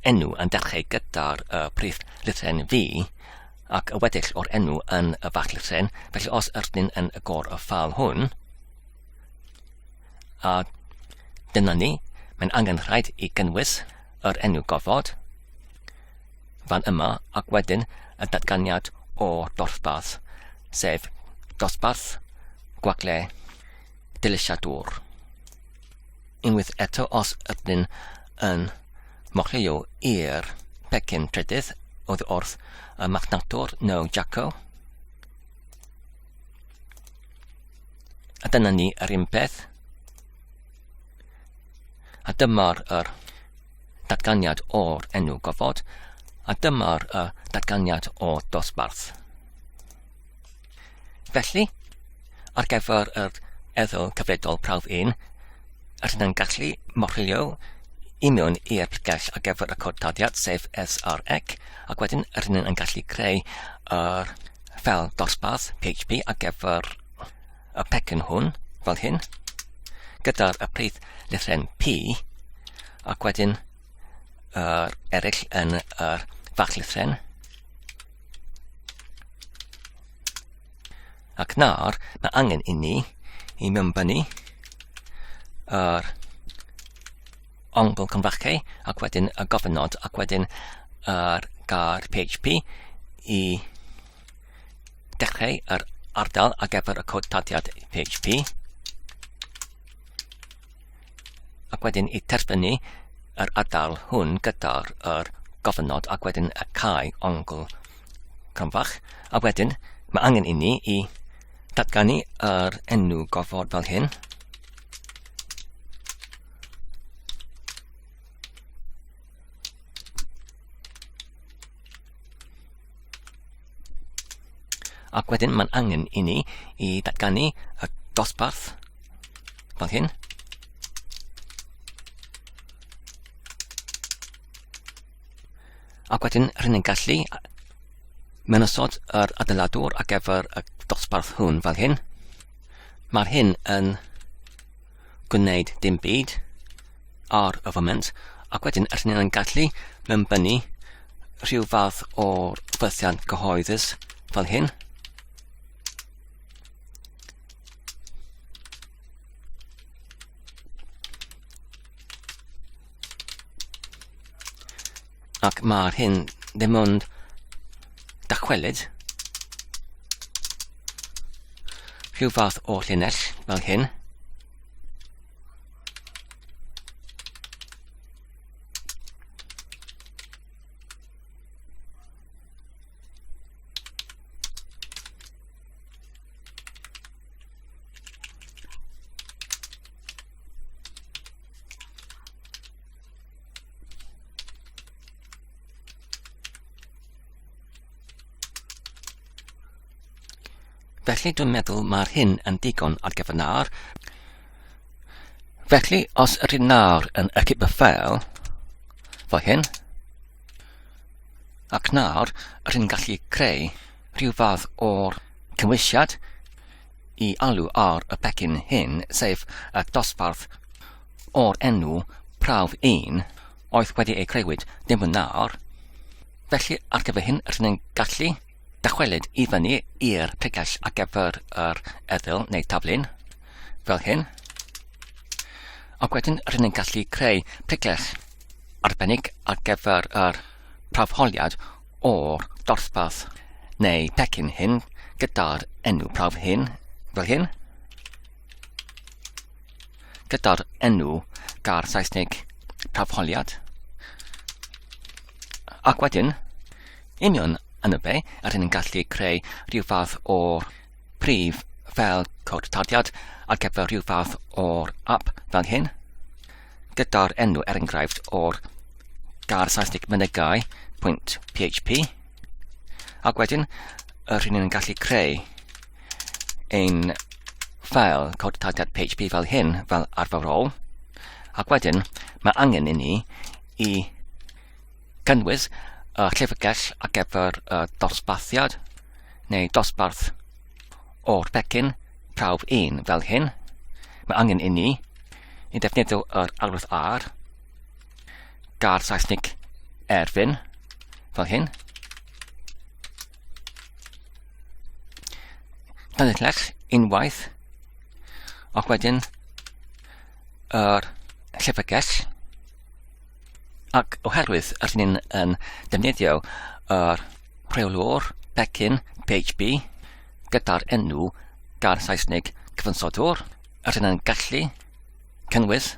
enw yn dechrau gyda'r y prif lythryn V ac y weddill o'r enw yn y fach lythryn. Felly os ydyn yn agor y ffeil hwn, a dyna ni, mae'n angen rhaid i gynnwys yr enw gofod fan yma ac wedyn y datganiad o'r dosbarth, sef dosbarth gwagle dilysiadwr. Unwaith eto os ydyn yn mochio i'r pecyn trydydd oddi wrth y marchnadwr No Jacko. A dyna ni yr un peth. A dyma'r yr datganiad o'r enw gofod, a dyma'r y datganiad o'r dosbarth. Felly, ar gyfer yr erthygl cyfredol prawf 1, rydyn yn gallu mochilio i mewn i'r pregell ar gyfer y cod tarddiad, sef SREC, ac wedyn rydyn yn gallu creu yr ffeil dosbarth PHP ar gyfer y pecyn hwn, fel hyn, gyda'r y prif lythryn P, ac wedyn yr eraill yn yr fach lythryn. Ac nawr, mae angen i ni i mewnbynnu yr ongl cymfachau ac wedyn y gofynod ac wedyn yr gair PHP i dechrau yr ardal ar gyfer y cod taddiad PHP ac wedyn i terfynu yr ardal hwn gyda'r yr gofynod ac wedyn y cae ongl cronfach a wedyn mae angen i ni i datganu yr enw gofod fel hyn. Ac wedyn mae'n angen i ni i datganu y dosbarth fel hyn. Ac wedyn rydyn ni'n gallu mewn yr adeiladwr ar gyfer y dosbarth hwn fel hyn. Mae'r hyn yn gwneud dim byd ar y foment, ac wedyn rydyn ni'n gallu mewnbynnu rhyw fath o'r ffythiant cyhoeddus fel hyn. Ac mae'r hyn ddim ond dychwelyd rhyw fath o llinell fel hyn. Felly dwi'n meddwl mae'r hyn yn digon ar gyfer nawr. Felly, os ydyn nawr yn ychydig y ffeil, fel hyn, ac nawr rydyn gallu creu rhyw fath o'r cymwysiad i alw ar y pecyn hyn, sef y dosbarth o'r enw prawf 1, oedd wedi ei creuwyd dim ond nawr. Felly, ar gyfer hyn, rydyn ni'n gallu dychwelyd i fyny i'r pregell ar gyfer yr erthygl neu taflun, fel hyn. Ac wedyn, rydyn ni'n gallu creu pregell arbennig ar gyfer yr prawfholiad o'r dosbarth neu pecyn hyn gyda'r enw prawf hyn, fel hyn, gyda'r enw gair Saesneg prawfholiad. Ac wedyn, union yn y be, rydyn ni'n gallu creu rhyw fath o'r prif fel cod tarddiad ar gyfer rhyw fath o'r app fel hyn, gyda'r enw er enghraifft o'r gair Saesneg mynegai .php, ac wedyn rydyn ni'n gallu creu ein ffael cod tarddiad PHP fel hyn, fel arferol, ac wedyn mae angen i ni i cynnwys y llyfrgell ar gyfer y dosbarthiad neu dosbarth o'r pecyn prawf 1 fel hyn, mae angen i ni i ddefnyddio yr arwydd ar gair Saesneg erfyn fel hyn. Llanelell unwaith ac wedyn yr llyfrgell ac oherwydd rydyn ni'n yn defnyddio yr rheolwr pecyn PHP gyda'r enw gair Saesneg cyfansoddwr, rydyn ni'n gallu cynnwys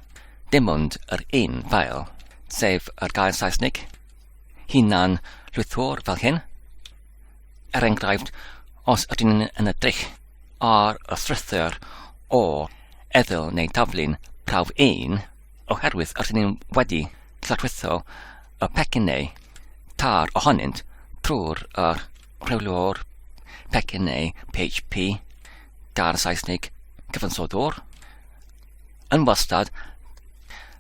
dim ond yr un ffael, sef yr gair Saesneg hunan llwythwr fel hyn. Er enghraifft, os ydyn ni'n yn edrych ar y strwythur o eddyl neu taflu'n prawf 1, oherwydd ydyn ni'n wedi lladwitho y pecyn neu tar ohonynt trwy'r yr rheolwr pecyn neu PHP gair Saesneg cyfansoddwr. Yn wastad,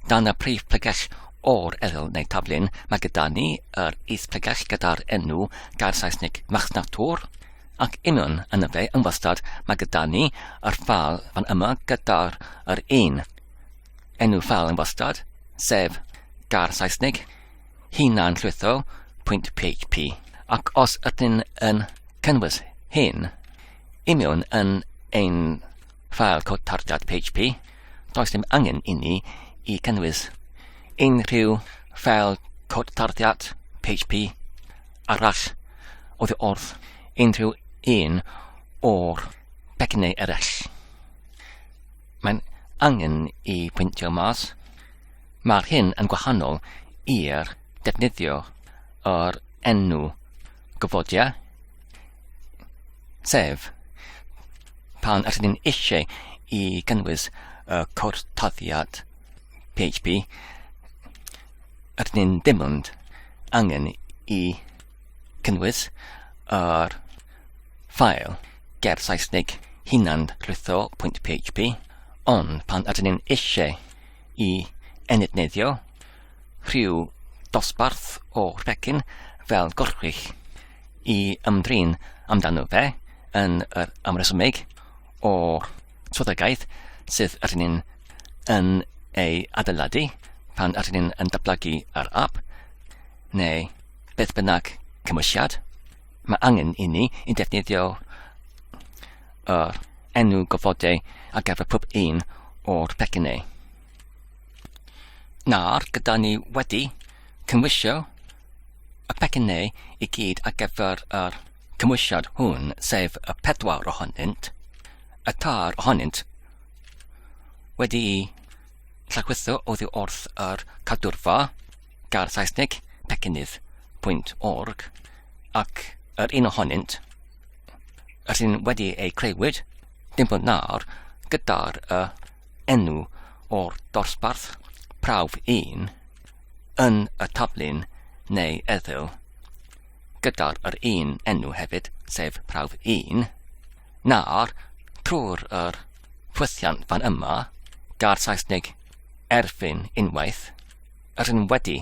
dan y prif pregell o'r eddyl neu taflun, mae gyda ni yr is-pregell gyda'r enw gair Saesneg marchnatwr, ac union yn y fe yn wastad mae gyda ni yr ffal fan yma gyda'r yr un enw ffal yn wastad, sef gair Saesneg hunanllwytho.php. Ac os ydyn yn cynnwys hyn union yn ein ffeil cod tarddiad PHP, does dim angen i ni i cynnwys unrhyw ffeil cod tarddiad PHP arall oddi wrth unrhyw un o'r pecynnau eraill. Mae'n angen i pwyntio mas. Mae'r hyn yn gwahanol i'r defnyddio yr enw gofodiau, sef pan ydyn ni'n eisiau i gynnwys y cod tarddiad PHP, ydyn ni'n dim ond angen i cynnwys yr ffael ger Saesneg hunanllwytho.php, ond pan ydyn ni'n eisiau i enydneddio rhyw dosbarth o rhecyn fel gorchwyll i ymdrin amdano fe yn yr ymresymeg o'r swyddogaeth sydd ydyn ni'n yn ei adeiladu pan ydyn ni'n yn datblygu yr app neu beth bynnag cymwysiad. Mae angen i ni i defnyddio yr enw gofodau ar gyfer pob un o'r pecynnau. Nawr, gyda ni wedi cymwysio y pecynnau i gyd ar gyfer yr cymwysiad hwn, sef y pedwar ohonynt, y tair ohonynt wedi'i llachwytho oddi wrth yr cadwrfa gair Saesneg pecynnydd.org ac yr un ohonynt yr un wedi ei creuwyd dim ond nawr gyda'r y enw o'r dosbarth prawf 1 yn y taflun neu eddyl gyda'r yr un enw hefyd, sef prawf 1. Nawr, trwy'r yr ffwythiant fan yma, gair Saesneg erfyn unwaith, yr un wedi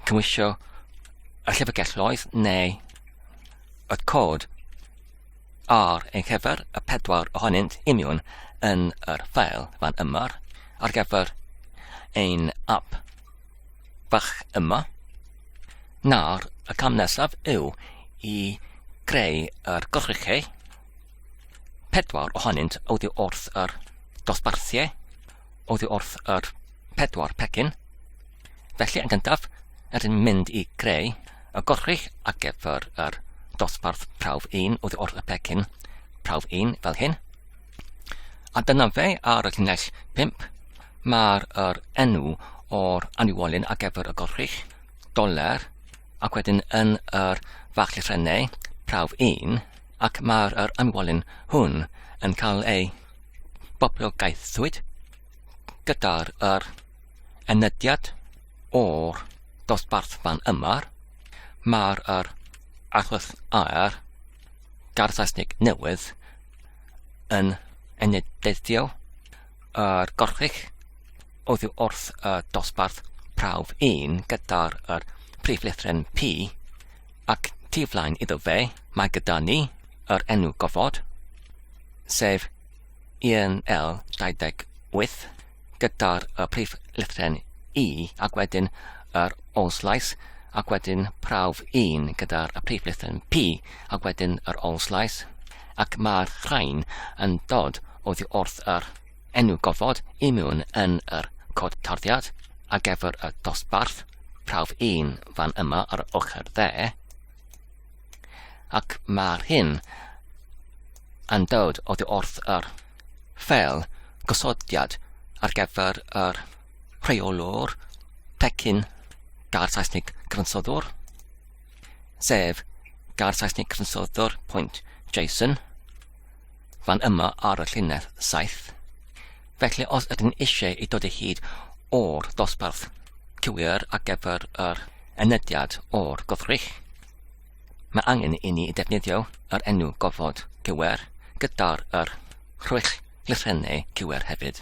cymwysio y llyfrgelloedd neu y cod ar ein cyfer y pedwar ohonynt union yn yr ffeil fan yma ar gyfer ein app fach yma. Nawr, y cam nesaf yw i greu yr gorychau, pedwar ohonynt oddi wrth yr dosbarthiau, oddi wrth yr pedwar pecyn. Felly, yn gyntaf, rydyn mynd i greu y gorchrych ar gyfer yr dosbarth prawf 1 oddi wrth y pecyn prawf 1 fel hyn. A dyna fe ar y llinell 5. Mae'r yr enw o'r aniwolyn ar gyfer y gorchrych, doler, ac wedyn yn yr fach llythrennau prawf 1, ac mae'r yr aniwolyn hwn yn cael ei boblogaethwyd gyda'r yr Enediad o'r dosbarth fan yma, mae'r yr achos aer gair Saesneg newydd yn enedeiddio yr gorchych oddi wrth y dosbarth prawf 1 gyda'r yr prif lythryn P ac tu flaen iddo fe mae gyda ni yr enw gofod, sef 1L28, gyda'r y prif lythryn I ac wedyn yr olslais ac wedyn prawf 1 gyda'r y prif lythryn P ac wedyn yr olslais ac mae'r rhain yn dod oddi wrth yr enw gofod i mewn yn yr cod tarddiad ar gyfer y dosbarth prawf 1 fan yma ar yr ochr dde ac mae'r hyn yn dod oddi wrth yr ffeil gosodiad ar gyfer yr rheolwr pecyn gair Saesneg cyfansoddwr, sef gair Saesneg cyfansoddwr pwynt JSON, fan yma ar y llinell 7. Felly os ydyn eisiau i dod o hyd o'r dosbarth cywir ar gyfer yr enediad o'r goddrych, Mae angen i ni defnyddio yr enw gofod cywir gyda'r yr rhwyll lythrennau cywir hefyd,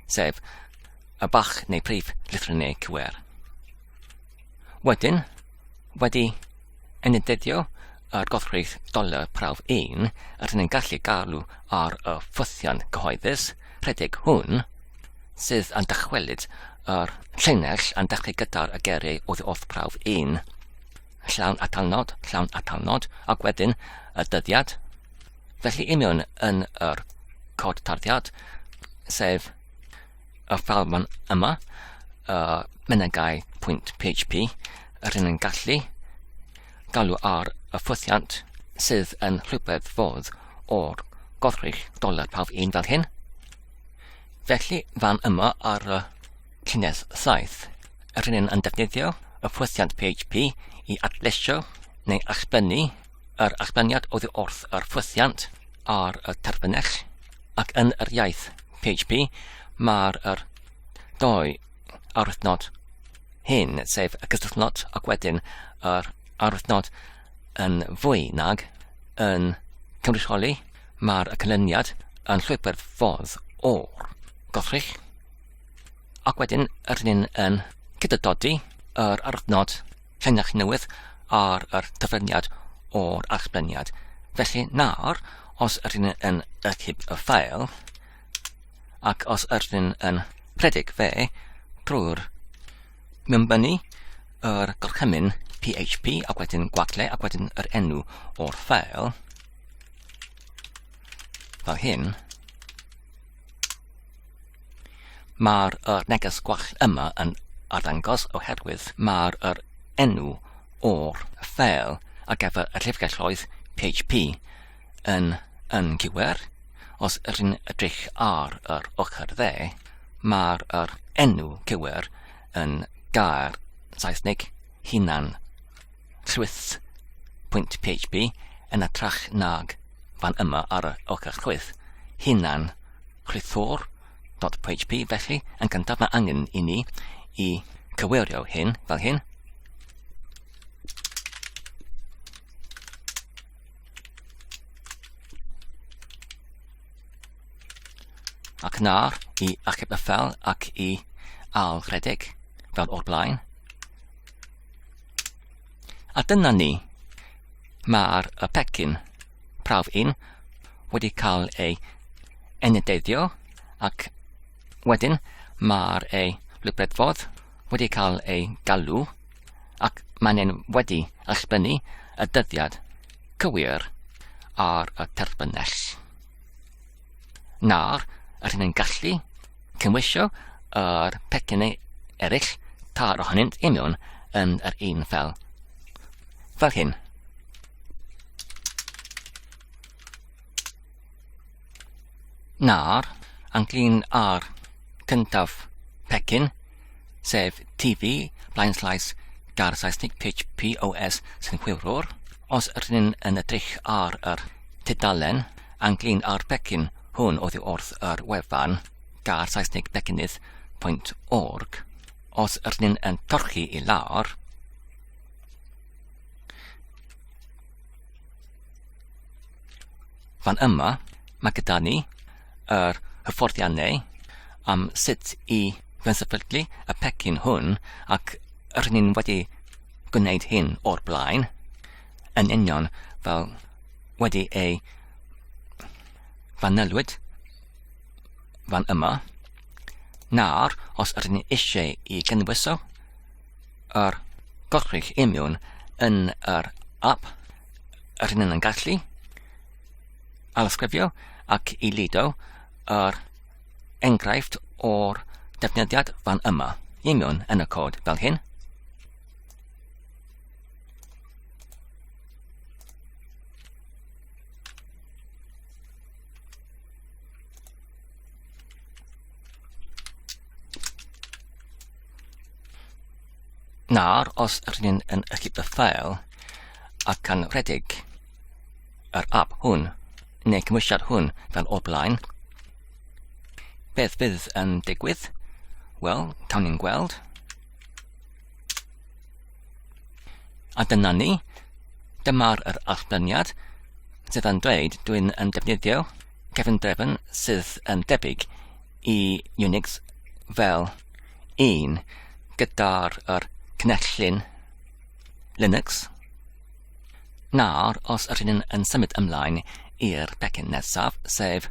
sef y bach neu prif lythrennau cywir. Wedyn, wedi enydyddio yr goddrych doler prawf 1, rydyn ni'n gallu galw ar y ffythiant cyhoeddus rhedeg hwn, sydd yn dychwelyd yr llinell yn dechrau gyda'r y geiriau oddi wrth prawf 1. Llawn atalnod, llawn atalnod, ac wedyn y dyddiad. Felly i mewn yn yr cod tarddiad, sef y ffeil fan yma, y mynegai.php, rydyn ni'n gallu galw ar y ffwythiant sydd yn rhywbeth fodd o'r goddrych doler prawf un fel hyn. Felly fan yma ar y llinell 7, rydyn ni'n yn defnyddio y ffwythiant PHP i adlesio neu allbynnu yr allbyniad oddi wrth yr ffwythiant ar y terfynell, ac yn yr iaith PHP mae'r yr doi arwythnod hyn, sef y cysylltnod ac wedyn yr arwythnod yn fwy nag yn cynrychioli mae'r canlyniad yn llwybr fodd o'r goddrych. Ac wedyn rydyn ni'n yn cydadodi yr arnod llinell newydd ar yr dyfyniad o'r allbyniad. Felly nawr, os ydyn ni'n yn ychyb y ffael, ac os ydyn ni'n yn rhedeg fe trwy'r mewnbynnu yr gorchymyn PHP ac wedyn gwagle ac wedyn yr enw o'r ffael, fel hyn, Mae'r yr neges gwall yma yn arddangos oherwydd mae'r yr enw o'r ffeil ar gyfer y llyfrgelloedd PHP yn yn gywir. Os ydyn edrych ar yr ochr dde, mae'r yr enw cywir yn gair Saesneg hunan llwyth pwynt PHP yn ytrach nag fan yma ar y ochr chwith hunan chwithwr dot PHP. Felly, yn gyntaf mae angen i ni i cywirio hyn fel hyn. Ac nawr i achub y ffel ac i ail rhedeg fel o'r blaen. A dyna ni. Mae'r y pecyn prawf un wedi cael ei enedeiddio ac wedyn mae'r ei lwybredfodd wedi cael ei galw ac mae'n en wedi allbynnu y dyddiad cywir ar y terfynell. Nawr, rydyn ni'n gallu cymwysio yr pecynnau eraill tar ohonynt i mewn yn yr un fel. Fel hyn. Nawr, ynglyn â'r cyntaf pecyn, sef TV, blaenslaes gair Saesneg PHPOS synhwyrwr, os ydyn ni'n yn edrych ar yr tudalen ynglyn â'r pecyn hwn oddi wrth yr wefan gair Saesneg pecynnydd pwynt org, os ydyn ni'n yn torchi i lawr, fan yma mae gyda ni yr hyfforddiannau am sut i fensefydlu y pecyn hwn ac rydyn ni'n wedi gwneud hyn o'r blaen yn union fel wedi ei fanylwyd fan yma. Nawr, os ydyn ni eisiau i gynwyso yr gorchrych imiwn yn yr app, ydyn ni'n gallu alysgrifio ac i lido yr enghraifft o'r defnyddiad fan yma imiwn yn y cod fel hyn. Nawr, os ydyn ni'n yn ychydig y ffael ac yn rhedeg yr app hwn, neu cymwysiad hwn fel o'r blaen, beth fydd yn digwydd? Wel, cawn ni'n gweld. A dyna ni. Dyma'r yr allbyniad sydd yn dweud dwi'n yn defnyddio cefndrefn sydd yn debyg i Unix fel un gyda'r yr cynllun Linux. Nawr, os ydyn ni'n yn symud ymlaen i'r pecyn nesaf, sef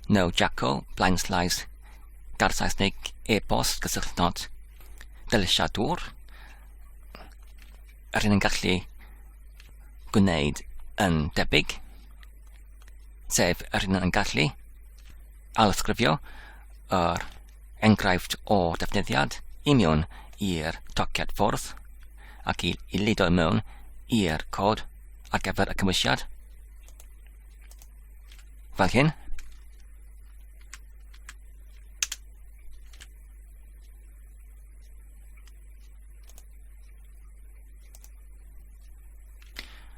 No Jackal, Blind Slice, Gar Saesneg, e-bost, gysylltnod, dylisiadwr, yr hyn yn gallu gwneud yn debyg, sef yr hyn yn gallu alysgrifio yr enghraifft o defnyddiad i mewn i'r tociad ffordd ac i, i ludo i mewn i'r cod ar gyfer y cymwysiad. Fel hyn.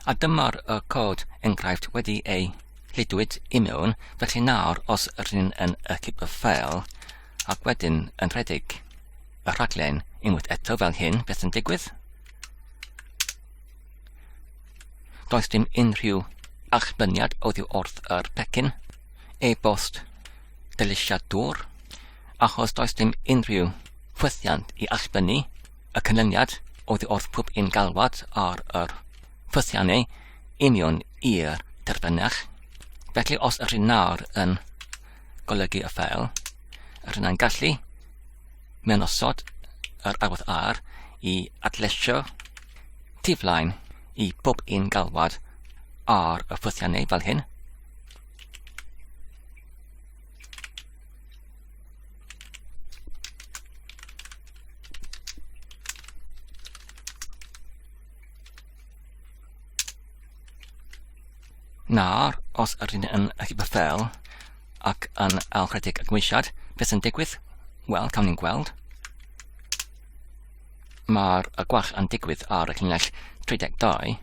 A dyma'r y cod enghraifft wedi ei lludwyd i mewn, felly nawr os rydyn yn y cip y ffeil ac wedyn yn rhedeg y rhaglen unwaith eto fel hyn, beth sy'n digwydd? Does dim unrhyw allbyniad oddi wrth yr pecyn e-bost dylisiadwr, achos does dim unrhyw ffwythiant i allbynnu y canlyniad oddi wrth pob un galwad ar yr ffwythiannau union i'r terfynell. Felly os ydych chi nawr yn golygu y ffeil, ydych chi'n gallu mewn osod yr arwydd R i adleisio tu flaen i bob un galwad ar y ffwythiannau fel hyn. Nawr, os ydyn yn achub y ffel ac yn alchredeg y gymwysiad, beth sy'n digwydd? Wel, cawn ni'n gweld. Mae'r y gwach yn digwydd ar y llinell 32.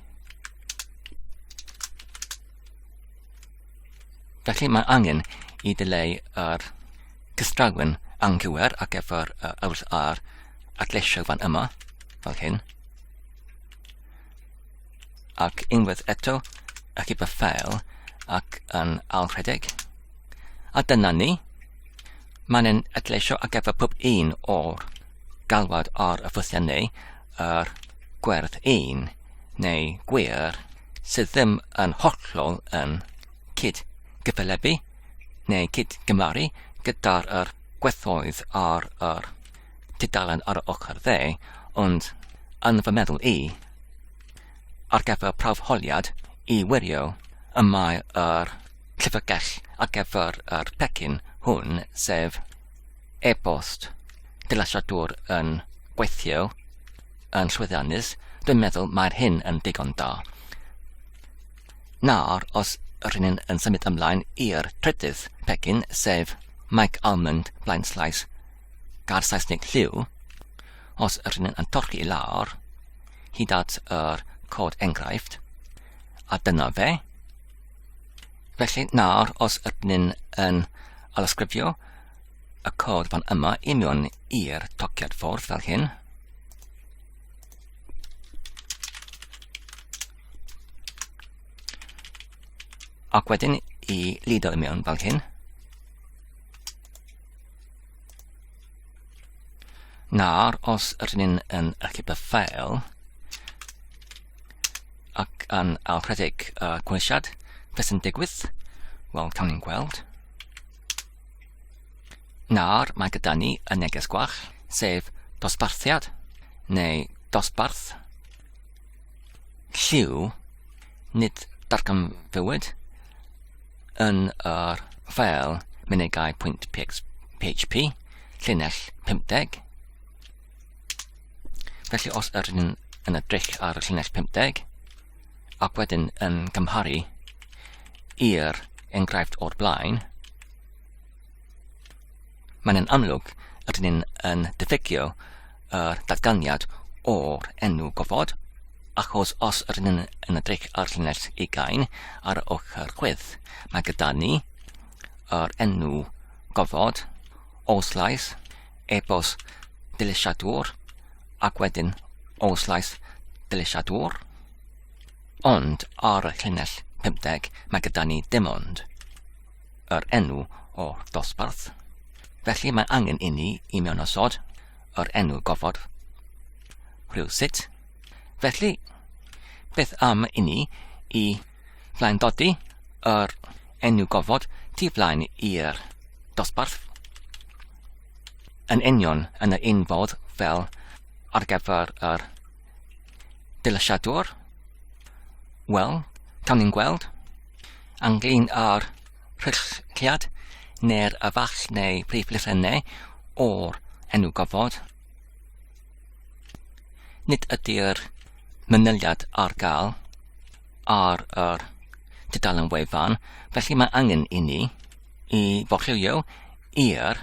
Felly mae angen i ddileu yr cystrawen anghywir ar gyfer y ewrth a'r adleisio fan yma, fel hyn. Ac unwaith eto, achub y ffeil ac yn alrhedeg. A dyna ni. Mae'n yn adleisio ar gyfer pob un o'r galwad ar y ffwythiannau yr gwerth un neu gwir sydd ddim yn hollol yn cyd-gyffelybu neu cyd-gymaru gyda'r yr gwerthoedd ar yr tudalen ar y ochr dde, ond yn fy meddwl i, ar gyfer prawf holiad i wirio y mae yr llyfrgell ar gyfer yr pecyn hwn, sef e-bost dylesiadwr yn gweithio yn llwyddiannus, dwi'n meddwl mae'r hyn yn digon da. Nawr, os rydyn ni'n yn symud ymlaen i'r trydydd pecyn, sef Mike Almond Blind Slice gair Saesneg lliw, os rydyn ni'n yn torchi i lawr hyd at yr cod enghraifft, a dyna fe. Felly nawr, os ydyn ni'n yn alysgrifio y cod fan yma i mewn i'r tociad ffordd fel hyn. Ac wedyn i lido i mewn fel hyn. Nawr, os ydyn ni'n yn achub y ffeil ac yn alrhedeg y cwynsiad, Beth sy'n digwydd? Wel, cawn ni'n gweld. Nawr mae gyda ni y neges gwach, sef dosbarthiad neu dosbarth lliw, nid darganfywyd, yn yr ffeil mynegai.php, llinell 50. Felly os ydyn ni'n yn edrych ar y llinell 50, ac wedyn yn cymharu i'r enghraifft o'r blaen, mae'n yn amlwg ydyn ni'n yn diffygio yr datganiad o'r enw gofod, achos os ydyn ni'n yn edrych ar llinell ugain ar y ochr chwith, mae gyda ni yr enw gofod, oslais, e-bost dilisiadwr, ac wedyn oslais dilisiadwr. Ond ar y llinell 50 mae gyda ni dim ond yr enw o'r dosbarth. Felly mae angen inni i mewnosod yr enw gofod rhywsut. Felly, beth am inni i flaendodi yr enw gofod tu flaen i'r dosbarth yn union yn yr un fodd fel ar gyfer yr dilyshiadwr? Wel, cawn ni'n gweld. Ynglyn â'r rhylliad neu'r afall neu prif lythrennau o'r enw gofod, nid ydy'r manyliad ar gael ar yr tudalen wefan, felly mae angen i ni i forchwilio i'r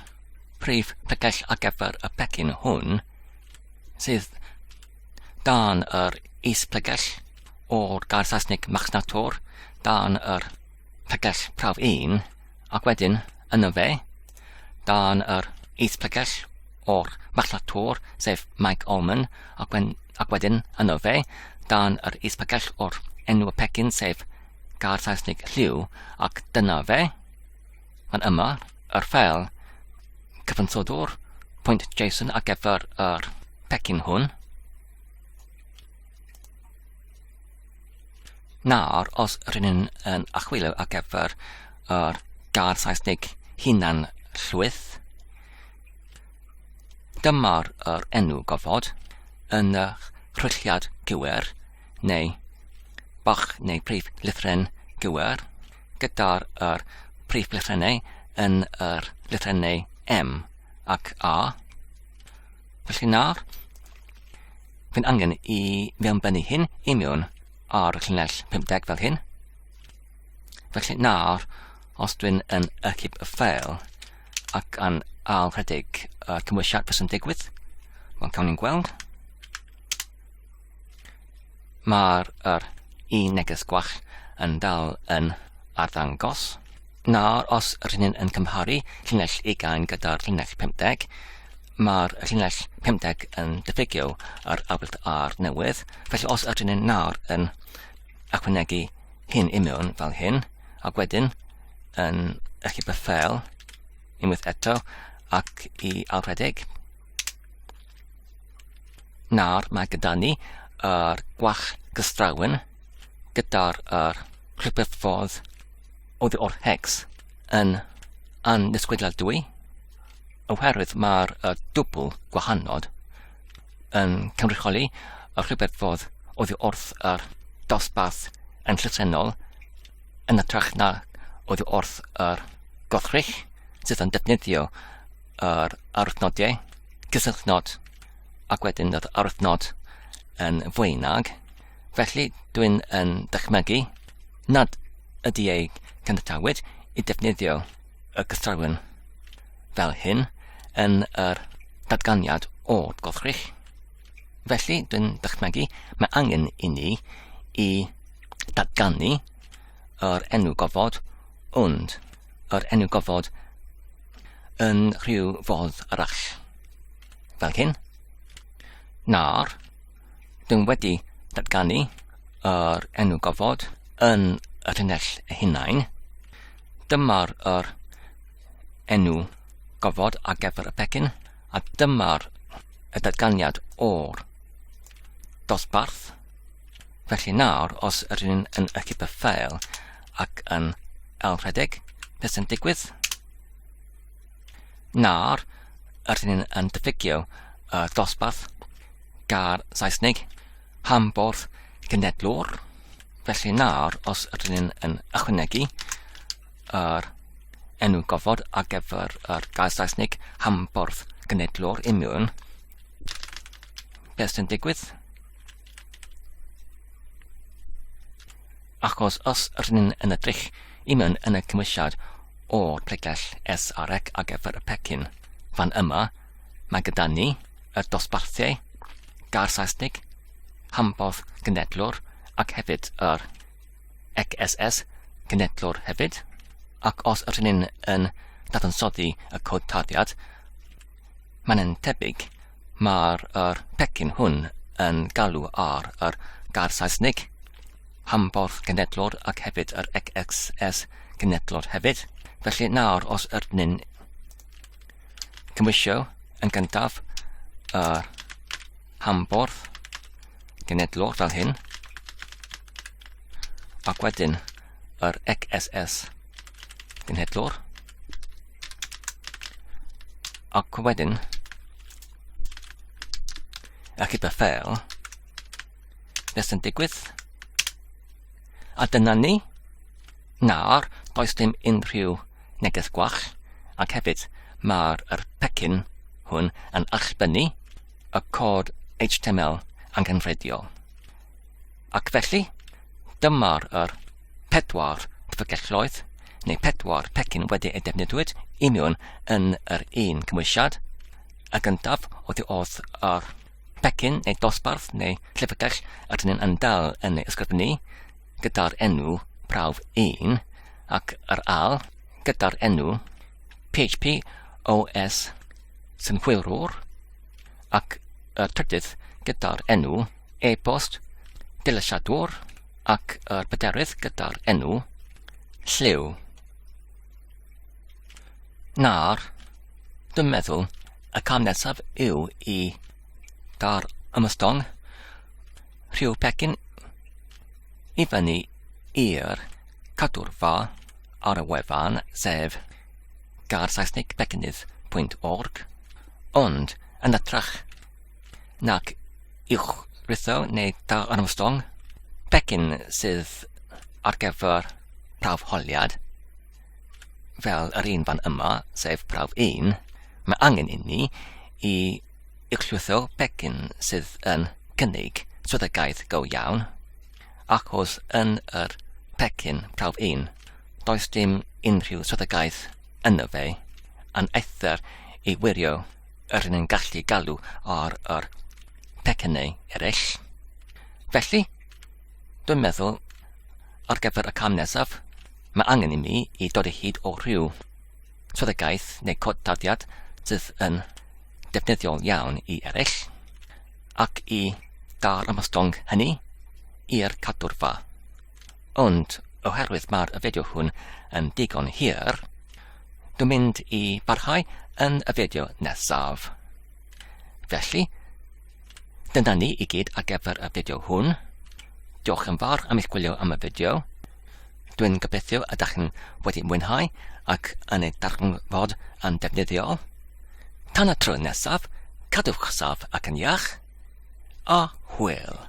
prif pregell ar gyfer y pecyn hwn sydd dan yr is-pregell o'r gair Saesneg marchnatwr dan yr pregell prawf 1 ac wedyn yno fe dan yr is-pregell o'r marchnatwr sef Mike Allman ac, wen, ac wedyn yno fe dan yr is-pregell o'r enw y pecyn sef gair Saesneg lliw ac dyna fe fan yma yr ffeil cyfansoddwr pwynt JSON ar gyfer yr pecyn hwn. Nawr, os rydyn ni'n yn achwilio ar gyfer yr gair Saesneg hunan llwyth, dyma'r yr enw gofod yn y rhylliad gywir, neu bach neu prif lythren gywir, gyda'r yr prif lythrennau yn yr lythrennau M ac A. Felly nawr, Fi'n angen i mewnbynnu hyn i mewn ar y llinell 50 fel hyn. Felly nawr, os dwi'n yn ychyb y ffeil ac yn ail rhedeg y cymwysiad beth sy'n digwydd, mae'n cawn ni'n gweld. Mae'r yr un neges gwall yn dal yn arddangos. Nawr, os rydyn ni'n yn cymharu llinell 20 gyda'r llinell 50, mae'r llinell 50 yn diffygio yr arwydd R newydd. Felly os ydyn ni'n nawr yn ychwanegu hyn i mewn fel hyn, ac wedyn yn ychydig y ffeil unwaith eto ac i alredeg. Nawr mae gyda ni yr gwach gystrawen gyda'r yr rhywbeth ffordd oddi o'r hex yn anddisgwyliadwy oherwydd mae'r y dwbl gwahanod yn cynrychioli y rhywbeth ffordd oddi wrth yr dosbarth yn llythrennol yn hytrach na oddi wrth yr gothrych sydd yn defnyddio yr arwythnodiau, cysylltnod ac wedyn yr arwythnod yn fwy nag. Felly dwi'n yn dychmygu nad ydy ei caniatawyd i defnyddio y cystrawen fel hyn yn yr datganiad o'r goddrych. Felly dwi'n dychmygu mae angen i ni i datganu yr enw gofod ond yr enw gofod yn rhyw fodd arall. Fel hyn. Nawr, dwi'n wedi datganu yr enw gofod yn y llinell ei hunain. Dyma'r yr enw gofod ar gyfer y pecyn, a dyma'r y datganiad o'r dosbarth. Felly nawr, os ydyn ni'n yn ychydig y ffeil ac yn ailrhedeg, beth sy'n digwydd? Nawr, rydyn ni'n yn diffygio y dosbarth gair Saesneg, Hamborth Genedlwr. Felly nawr, os ydyn ni'n yn ychwanegu yr enw gofod ar gyfer yr gair Saesneg Hamborth Genedlwr i mewn, beth sy'n digwydd? Achos os ydyn ni'n yn edrych i mewn yn y cymwysiad o'r pregell SREC ar gyfer y pecyn fan yma, mae gyda ni y dosbarthiau gair Saesneg, Hamborth Genedlwr ac hefyd yr XSS Genedlwr hefyd. Ac os ydyn ni'n yn dadansoddi y cod tarddiad, mae'n tebyg mae'r yr pecyn hwn yn galw ar yr gair Saesneg, Hamborth Genedlwr ac hefyd yr XSS Genedlwr hefyd. Felly nawr os ydyn ni'n cymwysio yn gyntaf yr Hamborth Genedlwr fel hyn, ac wedyn yr XSS Genedlwr, ac wedyn ac gyda ffeil, beth sy'n digwydd? A dyna ni. Nawr, does dim unrhyw neges gwall, ac hefyd mae'r yr pecyn hwn yn allbynnu y cod HTML angenrheidiol. Ac felly, dyma'r yr pedwar llyfrgelloedd neu pedwar pecyn wedi eu defnyddiwyd i mewn yn yr un cymwysiad. Y gyntaf oedd oedd yr pecyn neu dosbarth neu llyfrgell ydyn ni'n yn dal yn ei ysgrifennu gyda'r enw prawf 1 ac yr ail gyda'r enw PHP OS synhwyrwr ac y trydydd gyda'r enw e-bost dilysiadwr ac yr pederydd gyda'r enw lliw. Nawr, dwi'n meddwl y cam nesaf yw i dar ymostong rhyw pecyn i fyny i'r cadwrfa ar y wefan, sef gair Saesneg pecynnydd.org, ond yn ytrach nac uwchritho neu dar ymostong, pecyn sydd ar gyfer prawf holiad, fel yr un fan yma, sef prawf 1, mae angen inni i uwchlwytho pecyn sydd yn cynnig swyddogaeth go iawn, achos yn yr pecyn prawf 1, does dim unrhyw swyddogaeth yno fe, yn eithr i wirio yr un yn gallu galw ar yr pecynnau eraill. Felly, dwi'n meddwl ar gyfer y cam nesaf, mae angen i mi i dod o hyd o rhyw swyddogaeth neu cod tarddiad sydd yn defnyddiol iawn i eraill, ac i gael ymostwng hynny i'r cadwrfa. Ond oherwydd mae'r fideo hwn yn digon hir, dwi'n mynd i barhau yn y fideo nesaf. Felly, dyna ni i gyd ar gyfer y fideo hwn. Diolch yn fawr am eich gwylio am y fideo. Dwi'n gobeithio ydych chi'n wedi mwynhau ac yn ei darganfod yn defnyddiol. Tan y tro nesaf, cadwch saff ac yn iach, a hwyl!